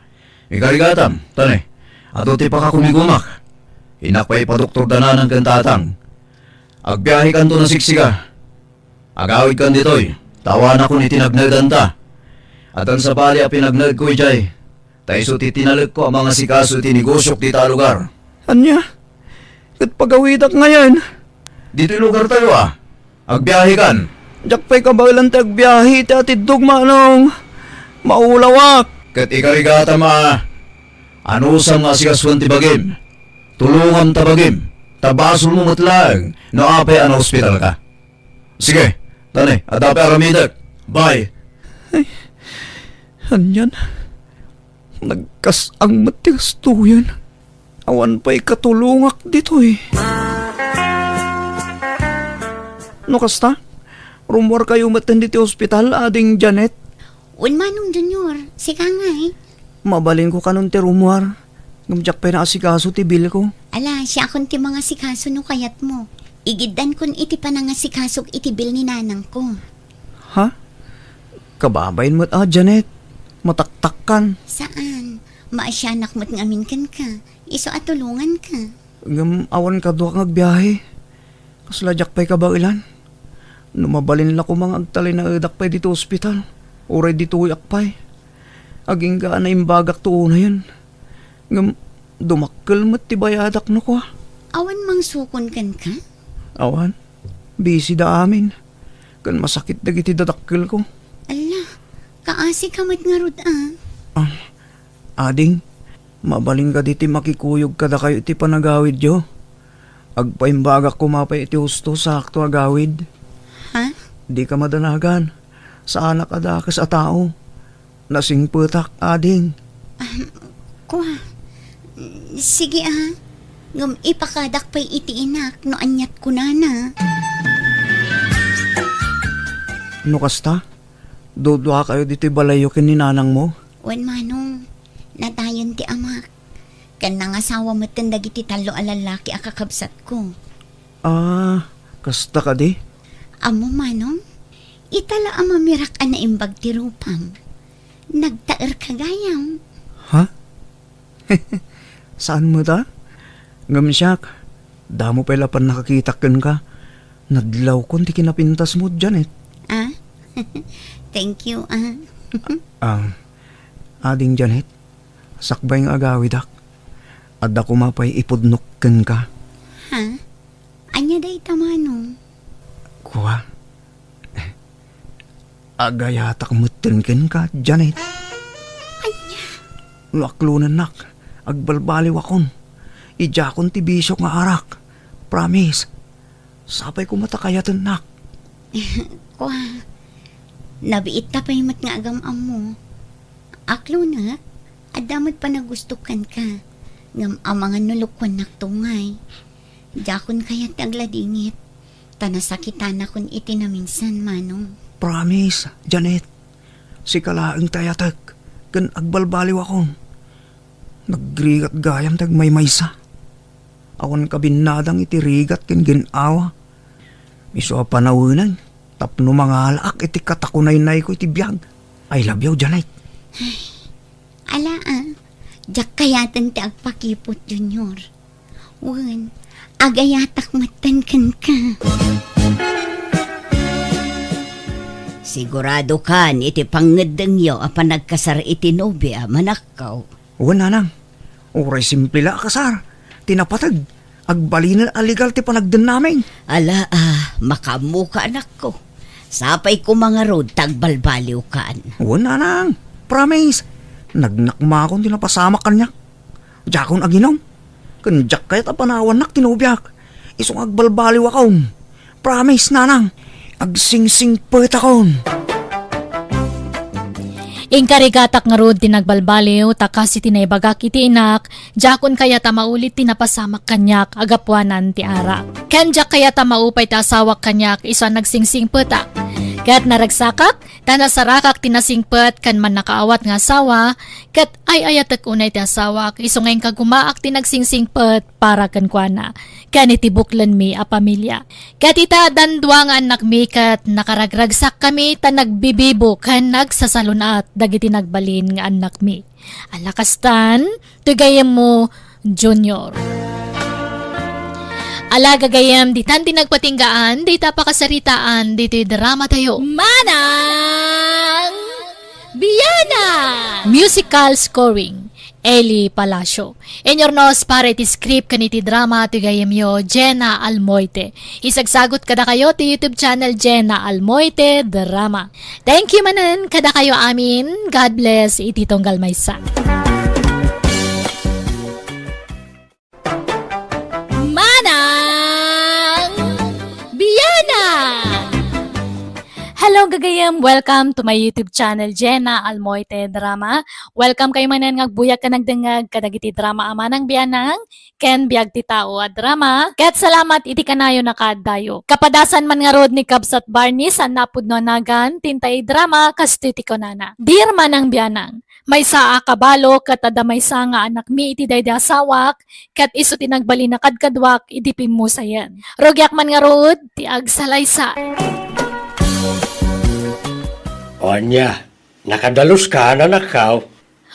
Ikarigatam, tane. Adu ti pakakumigumak. Innak pay ipadoktorda nanang ken tatang. Agbiahekanto a siksiga. Agawidkan ditoy, ta awanakon iti nagnaedanta. Addan sabali a pinagnaedko idiay, ta isu ti tinalekko a mangasikaso iti negosiok dita a lugar. Ania? Ket pagawidak ngayen? Ditoy lugartayo a. Agbiahekan. Diak pay kabaelan ti agbiahe iti atiddog, Manong. Maulawak. Ket ikarigatam a, anusam nga asikasuan ti bagim. Tulongam ta bagim. Ta basolmo met laeng no apay a naospitalka. Sige, tane, adda pay aramidek. Bye. Ay, anian? Nagkas-ang met ti gastoyen. Awan pay katulongak ditoy. No kasta, rummuarkayo metten ditoy ospital, Ading Janet? Wen, Manong Junior, sika ngay. Mabalinko kanon ti rummuar, ngem diak pay naasikaso ti bilko. Ala, siakon ti mangasikaso no kayatmo. Igiddankon iti panangasikasok iti bil ni nanangko. Ha? Kababain met a, Janet. Mataktakkan. Saan? Maasianak met ngamin kenka. Isu a tulonganka. Ngem awan kaduak nga agbiahe. Kasla diak pay kabaelan. No mabalin la koma nga agtalinaedak pay ditoy ospital, uray ditoyak pay. Agingga a naimbagakto unayen. Ngem dumakkel met ti bayadak no kua. Awan mangsukon kenka? Awan. Busy da amin. Ken masakit dagiti dadakkelko. Alla, kaasika met ngarud a. Ah, Ading, mabalin kadi ti makikuyog kadakayo iti panagawidyo? Agpaimbagak koma pay iti husto, sakto a gawid. Ha? Dika madanagan. Saanak a dakes a tao. Nasingpetak, Ading. Ah, kua. Sige a. Ngem ipakadak pay iti inak no aniat kunana. No kasta, duduakayo ditoy balayyo ken ni nanangmo? Wen, Manong. Natayen ti amak. Ken nangasawa metten dagiti tallo a lallaki a kakabsatko. Ah, kasta kadi? Ammom, Manong, ita la a mamirak a naimbag ti rupam. Nagtaerka gayam. Ha? Saan met a? Ngem siak, damo pay la pannakakitak kenka. Nadlawkon ti kinapintasmo, Janet. Ah? Thank you, ah. Ah, Ading Janet, sakbay nga agawidak, adda koma pay ipudnok kenka. Ha? Ania dayta, Manong? Kua, agayatak metten kenka, Janet. Ania? No aklonennak, agbalbaliwakon. Idiakon ti bisiok nga arak. Promise. Sapay koma ta kayatennak. Kua, nabiitta pay met nga agam-ammo. Aklonek, adda met panagustok kenka. Ngem amangan no lokoannakto ngay. Diakon kayat ti agladingit, ta nasakitanakon iti naminsan, Manong. Promise, Janet. Sika laeng ti ayatek, ken agbalbaliwakon. Nagrigat gayam ti agmaymaysa. Awan kabinnadang iti rigat ken gin-awa. Isu a panaweneng tapno mangalaak iti katakunaynayko iti biag. I love you, Janet. Ala, ah. Diak kayaten ti agpakiput, Junior. Wen, agayatak metten kenka. Siguradokan iti pangngeddengyo a panagkasar iti nobia, manakkaw. Wen, nanang. Uray simple la a kasar. Ti napateg, agbalinen a legal ti panagdennaming. Ala, ah, makaammoka, anakko. Sapay koma ngarud ta agbalbaliwkan. Wen, nanang. Promise. Nagnakmakon ti napasamak kaniak. Diakon aginom. Ken diak kayat a panawannak ti nobiak. Isu nga agbalbaliwakon. Promise, nanang. Agsingsingpetakon. Inkarigatak ngarud ti nagbalbaliw, ta kas iti naibagak iti inak, diakon kayat a maulit ti napasamak kaniak a gapuanan ti arak. Ken diak kayat a maupay ti asawak kaniak isu a nagsingsingpetak. Ket naragsakak, ta nasarakak ti nasingpet ken mannakaawat nga asawa, ket ay-ayatek unay ti asawak, isu nga inka gumaak ti nagsingsingpet para kenkuana, ken iti buklenmi a pamilia. Ket ita, addan dua nga annakmi ket nakaragragsakkami ta nagbibibo ken nagsasalun-at dagiti nagbalin nga annakmi. Ala kastan, ti gayyemmo, Junior. Ala gagayyem, ditan ti nagpatinggaan dita pakasaritaan ditoy drama tayo. Manang Biana! Musical scoring, Eli Palacio. Inurnos para iti script ken iti drama ti gayyemyo, Jenna Almoite. Isagsagut kadakayo ti YouTube channel Jenna Almoite Drama. Thank you manen kadakayo amin. God bless iti tunggal maysa. Manang Biana! Hello, gagayem! Welcome to my YouTube channel, Jenna Almoite Drama. Welcome kayo manen nga agbuyak ken agdengngeg kadagiti drama a Manang Bianang ken Biag ti Tao a drama. Ket salamat iti kanayon a kaaddayo. Kapadasan man ngarud ni Kabsat Barney, saan a pudno a nagan, ti intay drama, kastoy ti kunana. Dear Manang Bianang, maysa a kabalo ket adda maysa nga anakmi iti daydi asawak, ket isu ti nagbalin a kadkaduak idi pimmusayen. Rugiak man ngarud ti agsalaysa. O ania, nakadaluska, anakko?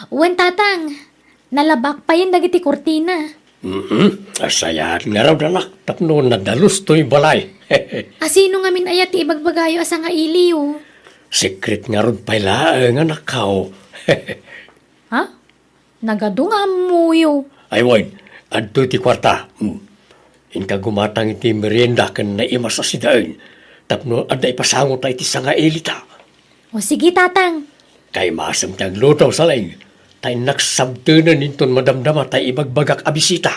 Wen, Tatang. Nalabak payen dagiti kurtina. Mm-mm. Asayaat ngarud, anak, tapno nadalus toy balay. Asino ngamin aya ti ibagbagayo a sangailiyo? Secret ngarud pay laeng, anakko. Ha? Nagadu nga ammoyo. Ay, wen, adtoy ti kuarta. Hmm. Inka gumatang iti merienda ken naimas a sidaen tapno adda ipasangota iti sangailita. O, sige, Tatang. Kaimasem ti agluto, Saleng. Ta innak sabtenen inton madamdama tay ibagbagak a bisita.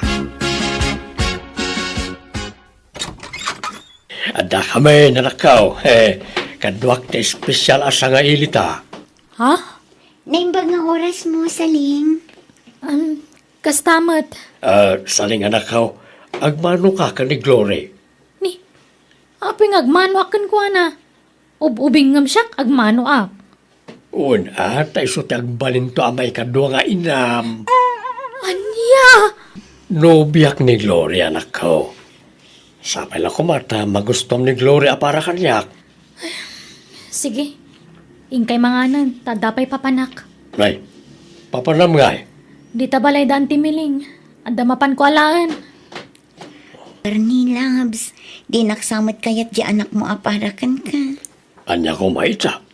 Adda kami, anakko. Kaduak ti espesial a sangailita. Ha? Naimbag nga oras mo, Saleng. Um, kasta met. Ah, Saleng, anakko, agmanoka ken ni Glory? Ni, apay nga agmanoak kenkuana? Ub-ubing ngem siak, agmanoak. Wen, a, ta isu ti agbalinto a maikadua nga inam. Ania? Nobiak ni Glory, anakko. Sapay la koma ta magustuam ni Glory a para kaniak. Sige. Inkay manganen, ta adda pay papanak. Ay, papanam ngay? Dita balay daan ti Miling. Adda mapanko alaen. Barney, loves, dinak sa met kayat di anakmo a para kenka. Ania koma ita?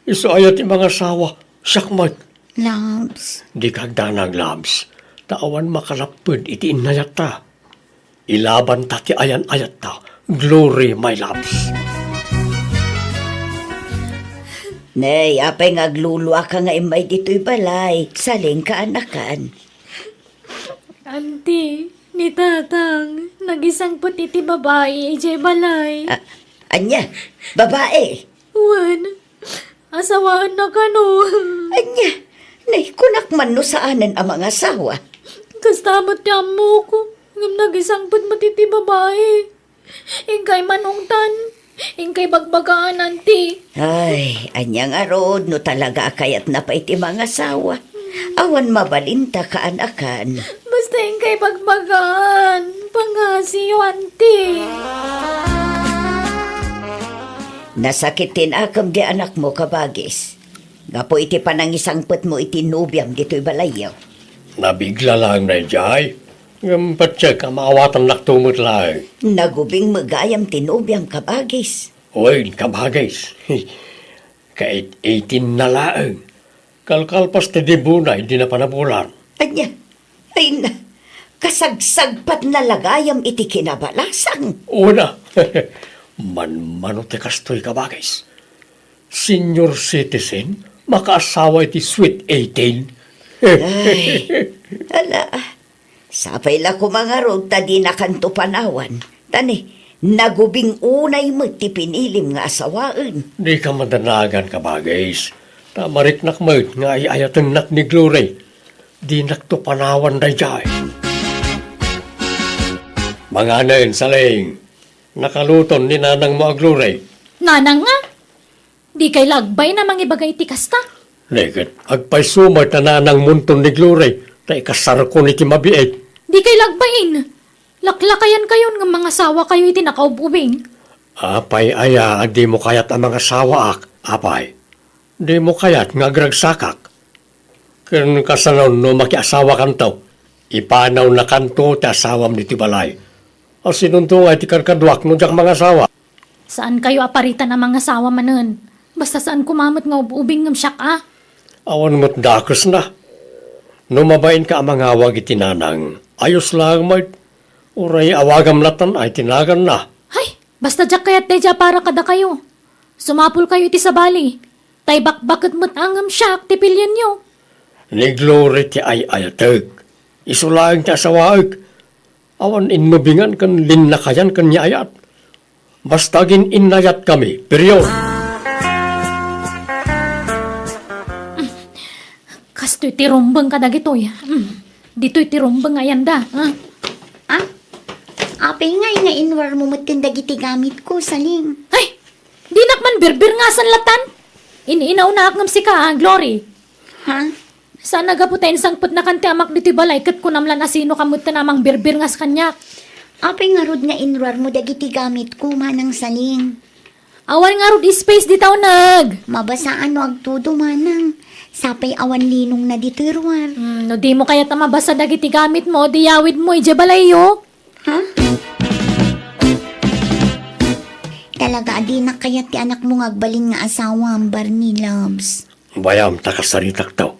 Isu aya ti mangasawa, siak met. Loves. Dika agdanag, loves. Ta awan makalapped iti innayatta. Ilabanta ti ayan-ayatta, Glory, my loves. Nay, apay nga agluluaka nga immay ditoy balay? Saleng, kaanakan. Anti, ni Tatang, nagisangpet iti babai idiay balay. A-, ania? Babai? Wen, asawaenna kano. Ania? Nay, kunak man no saanen a mangasawa. Kasta met ti ammok, ngem nagisangpet met iti babai. Inkay manungtan, inkay bagbagaan, anti. Ay, ania ngarud no talaga a kayatna pay ti mangasawa? Awan mabalinta, kaanakan. Basta inkay bagbagaan, pangngasiyo, anti. Nasakit ti naakem di anakmo, kabagis. Gapu iti panangisangpetmo iti nobiam ditoy balayyo. Nabigla laeng daydiay, ngem patiek a maawatannakto met laeng. Nagubing met gayam ti nobiam, kabagis. Wen, kabagis. Kait-itinna laeng. Kalkalpas ti debona idi napanabulan. Ania? Ay na, kasagsagpatna la gayam iti kinabalasang. Una, manmano ti kastoy, kabagis. Senior citizen, makaasawa iti sweet eighteen. Ay, ala, sapay la koma ngarud ta dinakanto panawan. Ta ni, nagubing unay met ti pinilim nga asawaen. Dika madanagan, kabagis. Ta mariknak met nga ay-ayatennak ni Glory. Dinakto panawan daydiay. Manganen, Saleng. Nakaluton ni nanangmo a Glory. Nanang nga? Dikay la agbain a mangibaga iti kasta? Neket, agpayso met a nanangmonton ni Glory, ta ikasarkon iti mabiit. Dikay la agbain. Laklakayankayon nga mangasawakayo iti nakaub-ubing. Apay aya a dimo kayat a mangasawaak, apay? Dimo kayat nga agragsakak? Ken kasano no makiasawakanto? Ipanawnakanto ti asawam ditoy balay. Asinonto nga iti kadkaduak no diak mangasawa? Saankayo a paritan a mangasawa manen. Basta saan koma met nga ub-ubing ngem siak a. Awan met dakesna. No mabainka a mangawag iti nanang, ayos laeng met. Uray awagam latan ay ti naganna. Hay, basta diak kayat daydiay a para kadakayo. Sumapulkayo iti sabali. Tay bakbaket met a ngem siak ti pilienyo. Ni Glory ti ay-ayatek. Isu laeng ti asawaek. Awan innubingan ken linnakayan ken ni ayat. Basta agin-innayatkami, period. Kastoy ti rumbeng kadagitoy. Mm. Ditoy ti rumbeng nga ayanda, ah. Ah? Apay ngay nga inruarmo metten dagiti gamitko, Saling? Ay! Dinak man birbirngasan latan. In-inaunaak ngem sika, ah, Glory. Ha? Saan a gapu ta insangpetnakan ti amak ditoy balay ket kunam lan a sinoka metten a mangbirbirngas kaniak. Apay ngarud nga inruarmo dagiti gamitko, Manang Saling? Awan ngarud space dita uneg. Mabasaan no agtudo, Manang. Sapay awan linongna ditoy ruar. Hmm, no dimo kayat a mabasa dagiti gamitmo, di yawidmo idiay balayyo. Ha? Talaga a dinak kayat ti anakmo nga agbalin nga asawam, Barney Loves. Bayam ta kasaritakto.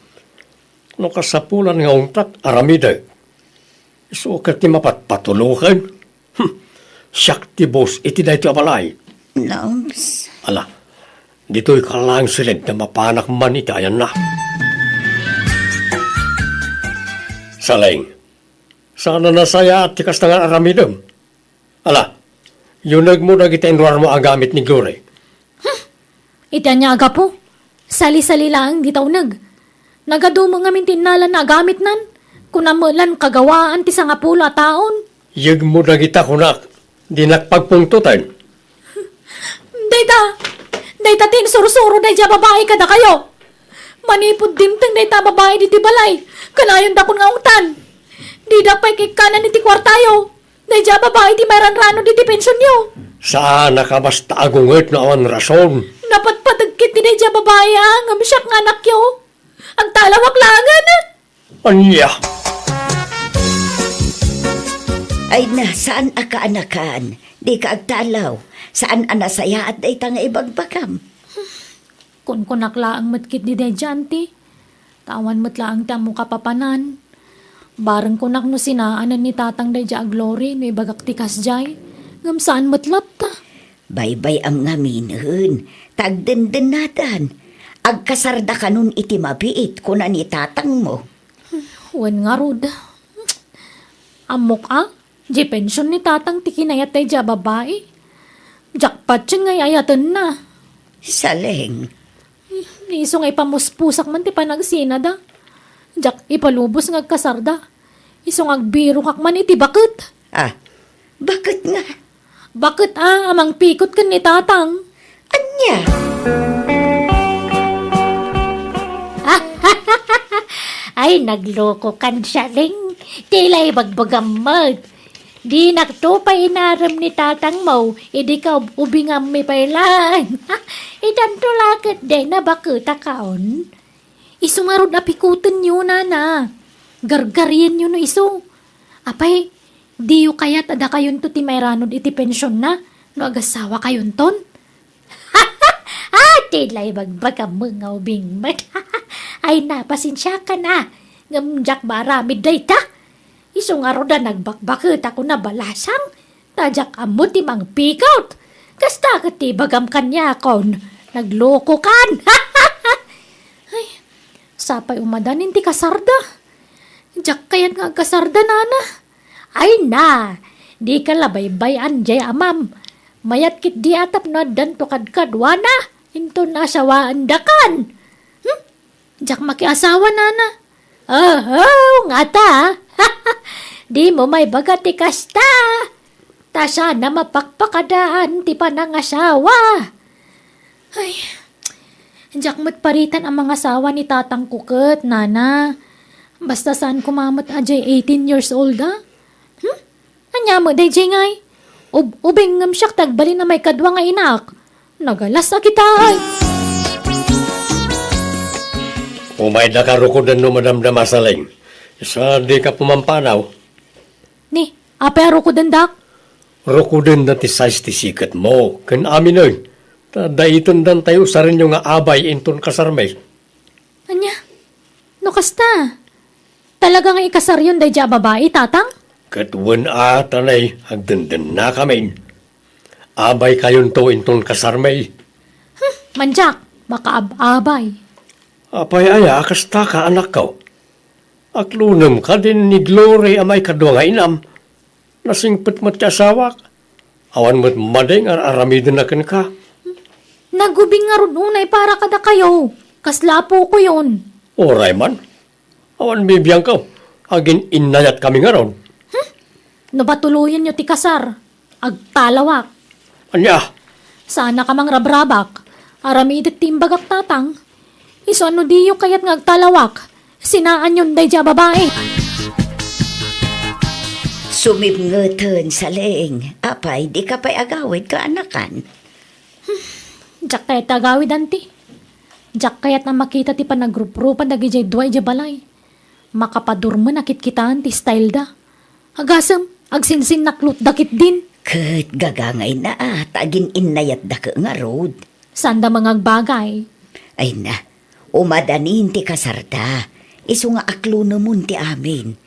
No kasapulan nga untat, aramidek. Isu ket ti mapatpatuloken. Hmm. Siak ti boss iti daytoy a balay. Loves. Ala, ditoy ka laeng siled ta mapanak man iti ayanna. Saleng, saan a nasayaat ti kasta nga aramidem. Ala, yunegmo dagiti inruarmo a gamit ni Glory. Iti ania a gapu, sali-sali laeng dita uneg. Nagadumo ngamin ti innalana a gamitnan. Kunam met lan kagawaan ti sangapulo a taon. Yegmo dagita kunak, dinak pagpungtoten. Dayta, dayta ti insursuro daydiay a babai kadakayo. Manipud dimteng dayta a babai ditoy balay, kanayondakon nga ungtan. Dida pay kaikkanan iti kuartayo. Daydiay a babai ti mairanrano diti pensionyo. Saanak a basta agunget no awan rason. Napatpateg ket ti daydiay a babai a ngem siak nga anakyo. Agtalawak laengen. Ania? Ay na, saan a kaanakan? Dika agtalaw. Saan a nasayaat dayta nga ibagbagam? Kunkunak laeng met ketdi daydiay, auntie. Ta awan met laeng ti ammo kapapanan. Bareng kunak no sinaanen ni tatang daydiay a Glory no ibagak ti kasdiay. Ngem saan met latta. Baybay-am ngaminen, ta agdendennadan. Agkasardakanon iti mabiit, kuna ni tatangmo. Wen ngarud. Ammok a, di pension ni tatang ti kinayat daydiay a babai. Diak patien nga ay-ayatenna. Saleng. Isu nga ipamuspusak man ti panagsinada. Diak ipalubos nga agkasarda. Isu nga agbirokak man iti baket. Ah, baket nga? Baket a, a mangpikot ken ni tatang. Ania? Ay, naglokokan, Saleng. Ti la ibagbagam met. Dinakto pay inarem ni tatangmo, idi kaub-ubingammi pay laeng. Itanto la ket dayna baketakon. Isu ngarud a pikutenyo, nana. Gargarienyo no isu. Apay, diyo kayat a dakayonto ti mairanod iti pensionna no agasawakayonton? Ah, ti la ibagbagam nga ubing met. Ay, napasensiakan a. Ngem diak maaramid dayta. Isu ngarud a nagbakbaket a kuna balasang, ta diak ammo ti mangpikot. Kasta ket ti ibagam kaniakon, naglokokan. Ay, sapay umadan iti kasarda. Diak kayat nga agkasarda, nana. Ay na, dika la baybay-an diay amam. Mayat ketdi a tapno addanto kadkaduana, inton asawaendakan. Hmm? Diak makiasawa, nana. Oho, ngata. Dimo maibaga ti kasta. Ta saan a mapakpakadaan ti panangasawa. Ay, Diak met paritan a mangasawa ni tatangko ket, nana. Basta saan koma met a diay eighteen years old, a? Hmm? Ania met daydiay ngay? Ub-, ubing ngem siak ti agbalin a maikadua nga inaak. Nagalas a kita, ay! Umaydaka rukoden no madamdama, Saleng. Sa dika pumampanaw. Ni, apay a rukodendak? Rukoden na ti size ti siketmo, ken aminen. Ta daiten dantayo usarenyo nga abay inton kasarmi. Ania? No kasta, talaga nga ikasaryon daydiay a babai, tatang? Ket wen a, tanay, agdendennakamin. Abaykayonto inton kasarmi. Hmm, mandiak, makaab-abay. Apay aya a kastaka, anakko? Aklonem kadin ni Glory a maikadua nga inam. Nasingpet met ti asawak. Awan met madi nga ar-aramidenna kenka. Nagubing ngarud unay para kadakayo. Kasla apokoyon. Uray man. Awan bibiangko. Agin-innayatkami ngarud. Hmm? No batuloyenyo ti kasar, agtalawak. Ania? Saannak a mangrabrabak. Aramidek ti imbagak, tatang. Isu a no diyo kayat nga agtalawak, sinaanyon daydiay a babai. Sumipngeten, Saleng. Apay, dika pay agawid kaanakan? Diak kayat ti agawid, anti. Diak kayat a makita ti panagruprupan dagidiay dua idiay balay. Makapadurmen a kitkitaen ti styleda. Agasem, agsinsinnaklotda ketdin. Ket gagangayna a, ta agin-innayatdaka ngarud. Saanda mangagbagay. Ay na, umadanin ti kasarda. Isu nga aklonemon ti amin.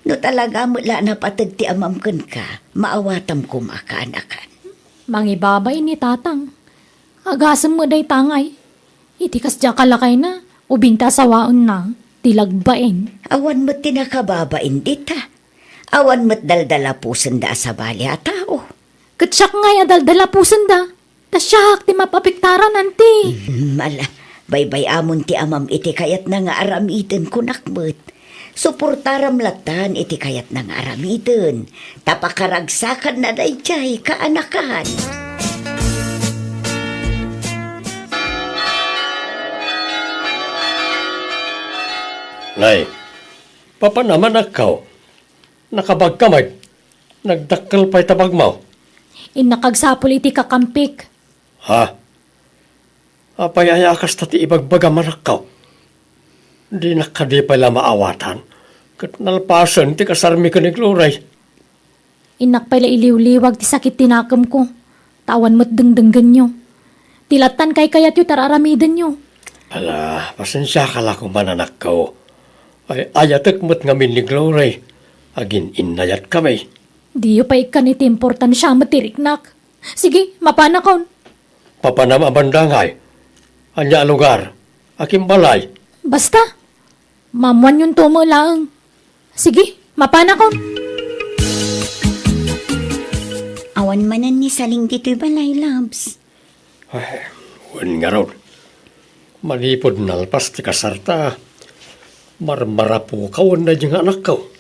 No talaga met la a napateg ti amam kenka, maawatam koma kaanakan. Mangibabain ni tatang. Agasem met dayta ngay. Iti kasdiay a lakayna, ubing ta asawaenna, ti lagbain. Awan met ti nakababain dita. Awan met daldalapusenda a sabali a tao. Ket siak ngay a daldalapusenda. Ta siak ti mapapiktaran, anti. Mm, ala, baybay-amon ti amam iti kayatna nga aramiden, kunak met. Suportaram lattan iti kayatna nga aramiden, ta pakaragsakanna daydiay kaanakan. Nay, papanam, anakko. Nakabagka met. Nagdakkel pay ta bagmo. Innak agsapul iti kakampik. Ha? Apay aya a kasta ti ibagbagam, anakko? Dinak kadi pay la maawatan, ket nalpasen ti kasarmi ken ni Glory. Innak pay la iliwliwag ti sakit ti nakemko, ta awan met dengdenggenyo. Ti lattan kaykayatyo ti ar-aramidenyo. Ala, pasensiaka la koma, anakko. Ay-ayatek met ngamin ni Glory. Agin-innayatkami. Diyo pay ikkan iti importansia met ti riknak. Sige, mapanakon. Papanam a banda ngay? Ania a lugar? Akin balay? Basta. Maammuanyonto met laeng. Sige, mapanakon. Awan manen ni Saling ditoy balay, Labs. Ay, wen ngarud. Manipud nalpas ti kasarta, marmarapoka wen daydi nga anakko.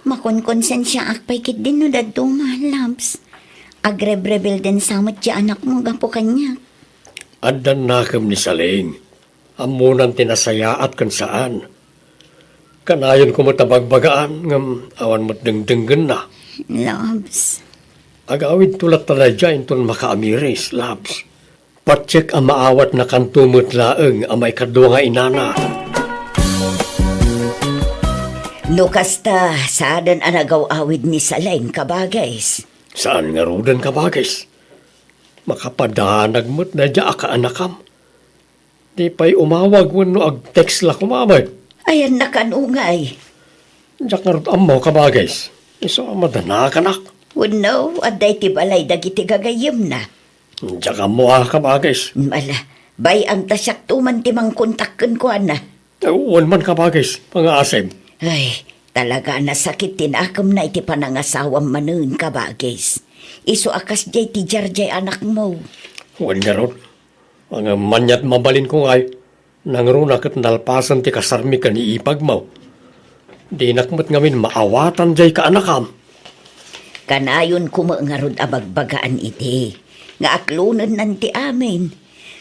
Makonkonsensiaak pay ketdin no dadduma, Labs. Agrebrebeldensa met ti anakmo gapu kaniak. Addan nakem ni Saling. Ammonan ti nasayaat ken saan. Kanayonko met a bagbagaan, ngem awan met dengdenggenna. Labs. Agawidto latta daydiay inton makaamiris, Labs. Patiek a maawatnakanto met laeng a maikadua nga inana. No kasta, saaden a nagaw-awid ni Saleng, kabagis. Saan ngaruden, kabagis? Makapadanag met daydiay a kaanakam. Di pay umawag wenno ag-text la koma met. Ayanna kano ngay? Diak ngarud ammo, kabagis. Isu a madanakanak. Wenno, adda iti balay dagiti gagayyemna. Diak ammo a, kabagis. Ala, bay-am ta siakto man ti mangkontak kenkuana. Wen man, kabagis, pangaasim. Ay, talaga a nasakit ti nakemna iti panangasawam manen, kabagis. Isu a kasdiay ti diardiay anakmo. Wen ngarud, Ngem ania ti mabalinko ngay, nangruna ket nalpasen ti kasarmi ken ni ipagmo. Dinak met ngamin maawatan diay kaanakam. Kanayonko met ngarud a bagbagaan idi, nga aklonennan ti amin.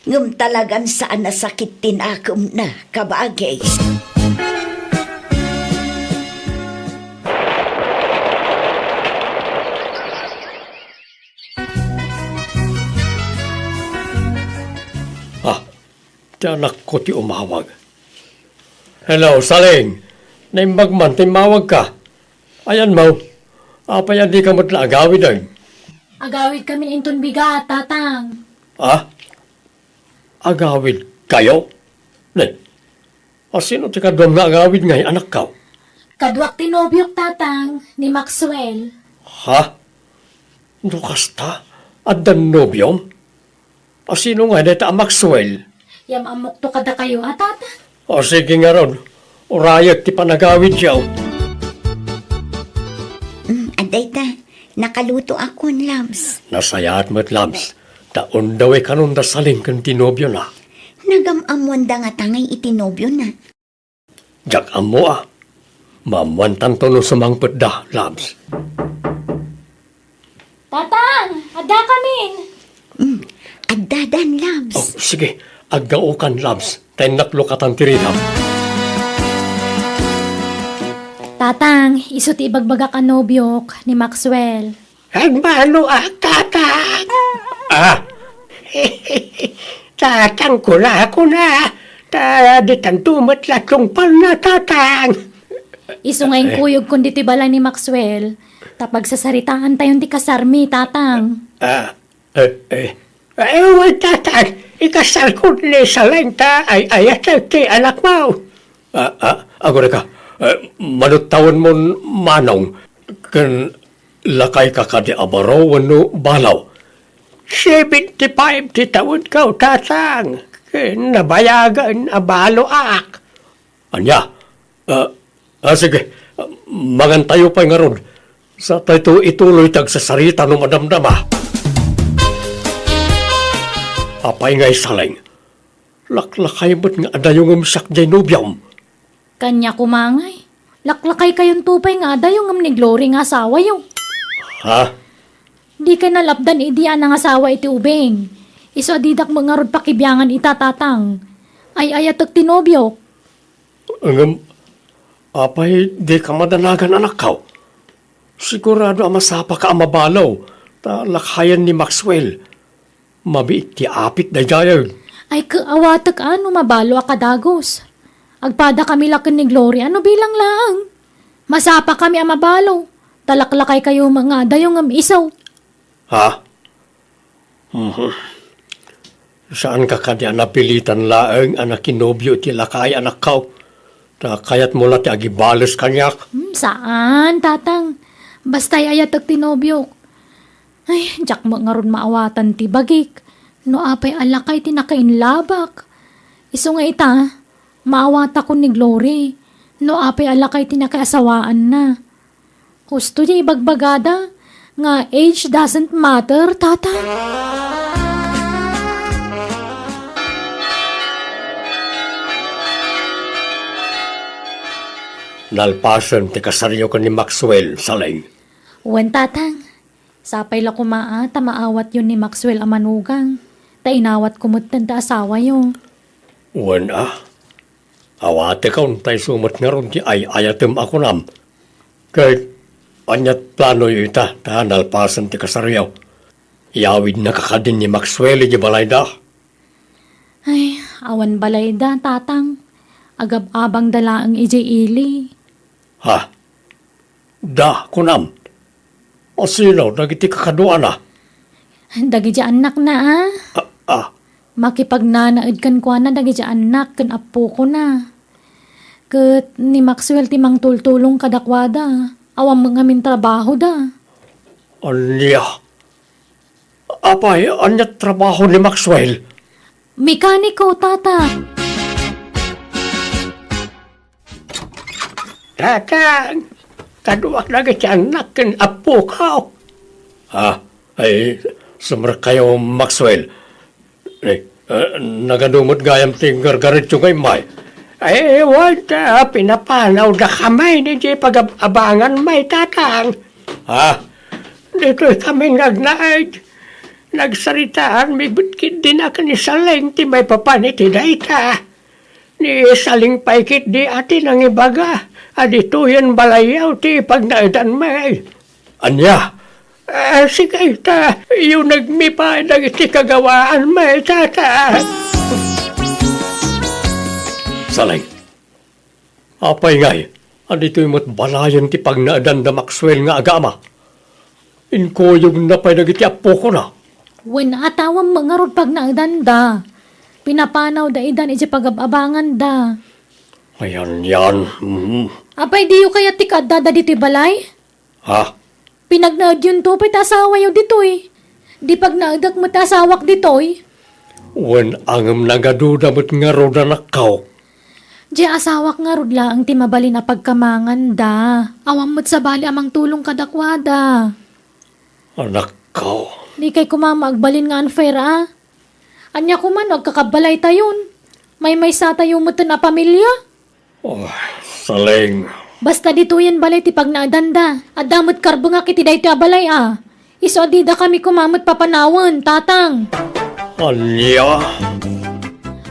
Ngem talagan saan a sakit ti nakemna, kabagis. Ah, ti anakko ti umawag. Hello, Saling. Naimbag man ta immawagka. Ayanmo, apay a dika met la agawiden? Agawidkamin inton bigat, Tatang. Ah? Agawidkayo? Ne, a sino ti kaduam nga agawid ngay, anakko? Kaduak ti nobiok, Tatang, ni Maxwell. Ha? No kasta, addan nobiom? A sino ngay dayta a Maxwell? Yam-ammokto kadakayo a, Tatang. O, sige ngarud. Urayek ti panagawidyo. Mm, adda ita, nakalutoakon, Labs. Nasayaat met, Labs. Ta undawi kanon da Saling ken ti nobiona. Nagam-ammoanda ngata ngay iti nobiona? Diak ammo a. Maammoantanto no sumangpetda, Labs. Tatang, addakamin. Mm, addadan, Labs. Oh, sige. Aggaokan, Labs. Ta innak lukatan ti ridam. Tatang, isu ti ibagbagak a nobiok ni Maxwell. Agbaloak, Tatang. Ah! Tatang, kuna, kuna. Ta, ditanto met la tungpalna, Tatang. Isu nga Eh. inkuyogkon ditoy balay ni Maxwell, ta pagsasaritaantayon ti kasarmi, Tatang. Ah, eh, eh. Eh, wen, Tatang, ikasalko ni Saling ta ay-ayatek ti anakmo. Ah, ah, agurayka. Eh, mano ti tawenmon, manong, ken lakayka kadi a baro wenno balo? Seventy-five ti tawenko, Tatang, ken nabayagen a baloak. Ania? Ah, ah, sige. Ah, mangantayo pay ngarud. Sa tayo ituloy ti agsasarita no madamdama. Apay ngay, Saling? Laklakay met nga adayo ngem siak diay nobiom. Kaniak koma ngay. Laklakaykayonto pay nga adayo ngem ni Glory nga asawayo. Ha? Dikay nalapdan idi a nangasawa iti ubing. Isu a didak met ngarud pakibiangan ita, Tatang. Ay-ayatek ti nobiok. Ngem, apay dika madanagan, anakko? Sigurado a masapaka a mabalo, ta lakayen ni Maxwell. Mabiit ti apit daydiay. Ay, ket awatek a no mabaloak a dagus. Agpadakami la ken ni Gloria no bilang laeng. Masapakami a mabalo, ta laklakaykayo nga adayo ngem isu. Ha? Mhm. Saanka kadi a napilitan laeng a nakinobio iti lakay, anakko? Ta kayatmo la ti agibales kaniak? Hmm, saan, Tatang. Basta ay-ayatek ti nobiok. Ay, diak met ngarud maawatan ti bagik. No apay a lakay ti nakainlabak. Isu nga ita, maawatakon ni Glory. No apay a lakay ti nakaasawaanna. Husto diay ibagbagada nga age doesn't matter, Tata. Nalpasen ti kasaryo ken ni Maxwell, Saling. Wen, Tatang. Sapay la koma a ta maawatyo ni Maxwell a manugang, ta inawatko metten ti asawayo. Wen a, awatekon ta isu met ngarud ti ay-ayatem a kunam. Ket ania ti planoyo ita ta nalpasen ti kasaryo? Iyawidnaka kadin ni Maxwell idiay balayda? Ay, awan balayda, Tatang. Agab-abangda laeng idiay ili. Ha? Da, kunam. A sino dagiti kakaduana? Dagiti annakna, a. A, a. Makipagnanaed kenkuana dagiti annak ken appokona. Ket ni Maxwell ti mangtultulong kadakuada. Awan met ngamin trabahoda. Ania? Apay, ania ti trabaho ni Maxwell? Mekaniko, Tata. Tatang, kaduak dagiti annak ken appoko. Ah, ay, sumrekkayo, Maxwell. Eh, eh, nagadu met gayam ti gargaretyo nga immay? Ay, wen ta, pinapanawdakami idiay pagab-abanganmi, Tatang. Ha? Ditoykami nga agnaed. Nagsaritaanmi met ketdi ken ni Saleng ti maipapan iti dayta. Ni Saleng pay ketdi a ti nangibaga a ditoyen balayyo ti pagnaedanmi. Ania? Ah, sige, ta, yunegmi pay dagiti kagawaanmi, tata. Saleng, apay ngay a ditoy met balayen ti pagnaedan da Maxwell nga agama? Inkuyogna pay dagiti appokona. Wen, atawem met ngarud pagnaedanda. Pinapanawda idan idiay pagab-abanganda. Ayan, yan. Mm. Apay, diyo kayat ti kaaddada ditoy balay? Ha? Pinagnaedyonto pay ti asawayo ditoy. Di pagnaedek met ti asawak ditoy. Wen, ngem nagaduda met ngarud, anakko. Diay asawak ngarud laeng ti mabalin a pagkamanganda. Awan met sabali a mangtulong kadakuada. Anakko. Dikay koma agbalin nga unfair, a? Ania koma no agkakabbalaytayon? Maymaysatayo metten a pamilia? Oh, Saleng. Basta ditoyen balay ti pagnaedanda. Adda met karbengak iti daytoy a balay a. Isu a didakami koma met papanawen, tatang. Ania?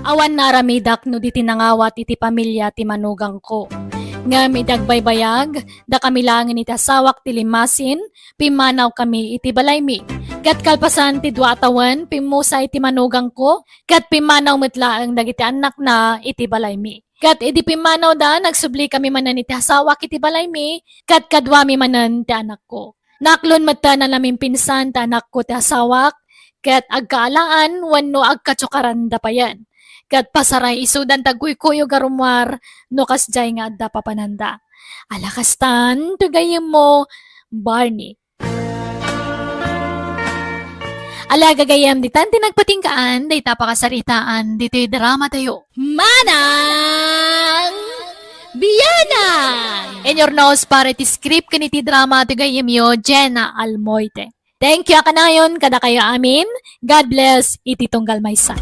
Awan naaramidak no di ti nangawat iti pamilia ti manugangko. Ngem idi agbaybayag, dakami laengen iti asawak ti limmasin, pimmanawkami iti balaymi. Ket kalpasan ti dua a tawen, pimmusa iti manugangko, ket pimmanaw met laeng dagiti annakna iti balaymi. Ket idi pimmanawda, nagsublikami manen iti asawak iti balaymi, ket kaduami manen ti anakko. Naaklon metten a namimpinsan ti anakko ti asawak, ket agkaalaan wenno agkatsukaranda payen. Ket pasaray isudan ti agkuykuyog a rummuar no kasdiay nga adda papananda. Ala kastan, ti gayyemmo, Barney. Ala gagayyem, ditan ti nagpatinggaan dayta pakasaritaan ditoy dramatayo. Manang Bianang! In your nose para iti script ken iti drama ti gayyemyo, Jenna Almoite. Thank you a kanayon kadakayo amin. God bless iti tunggal maysa.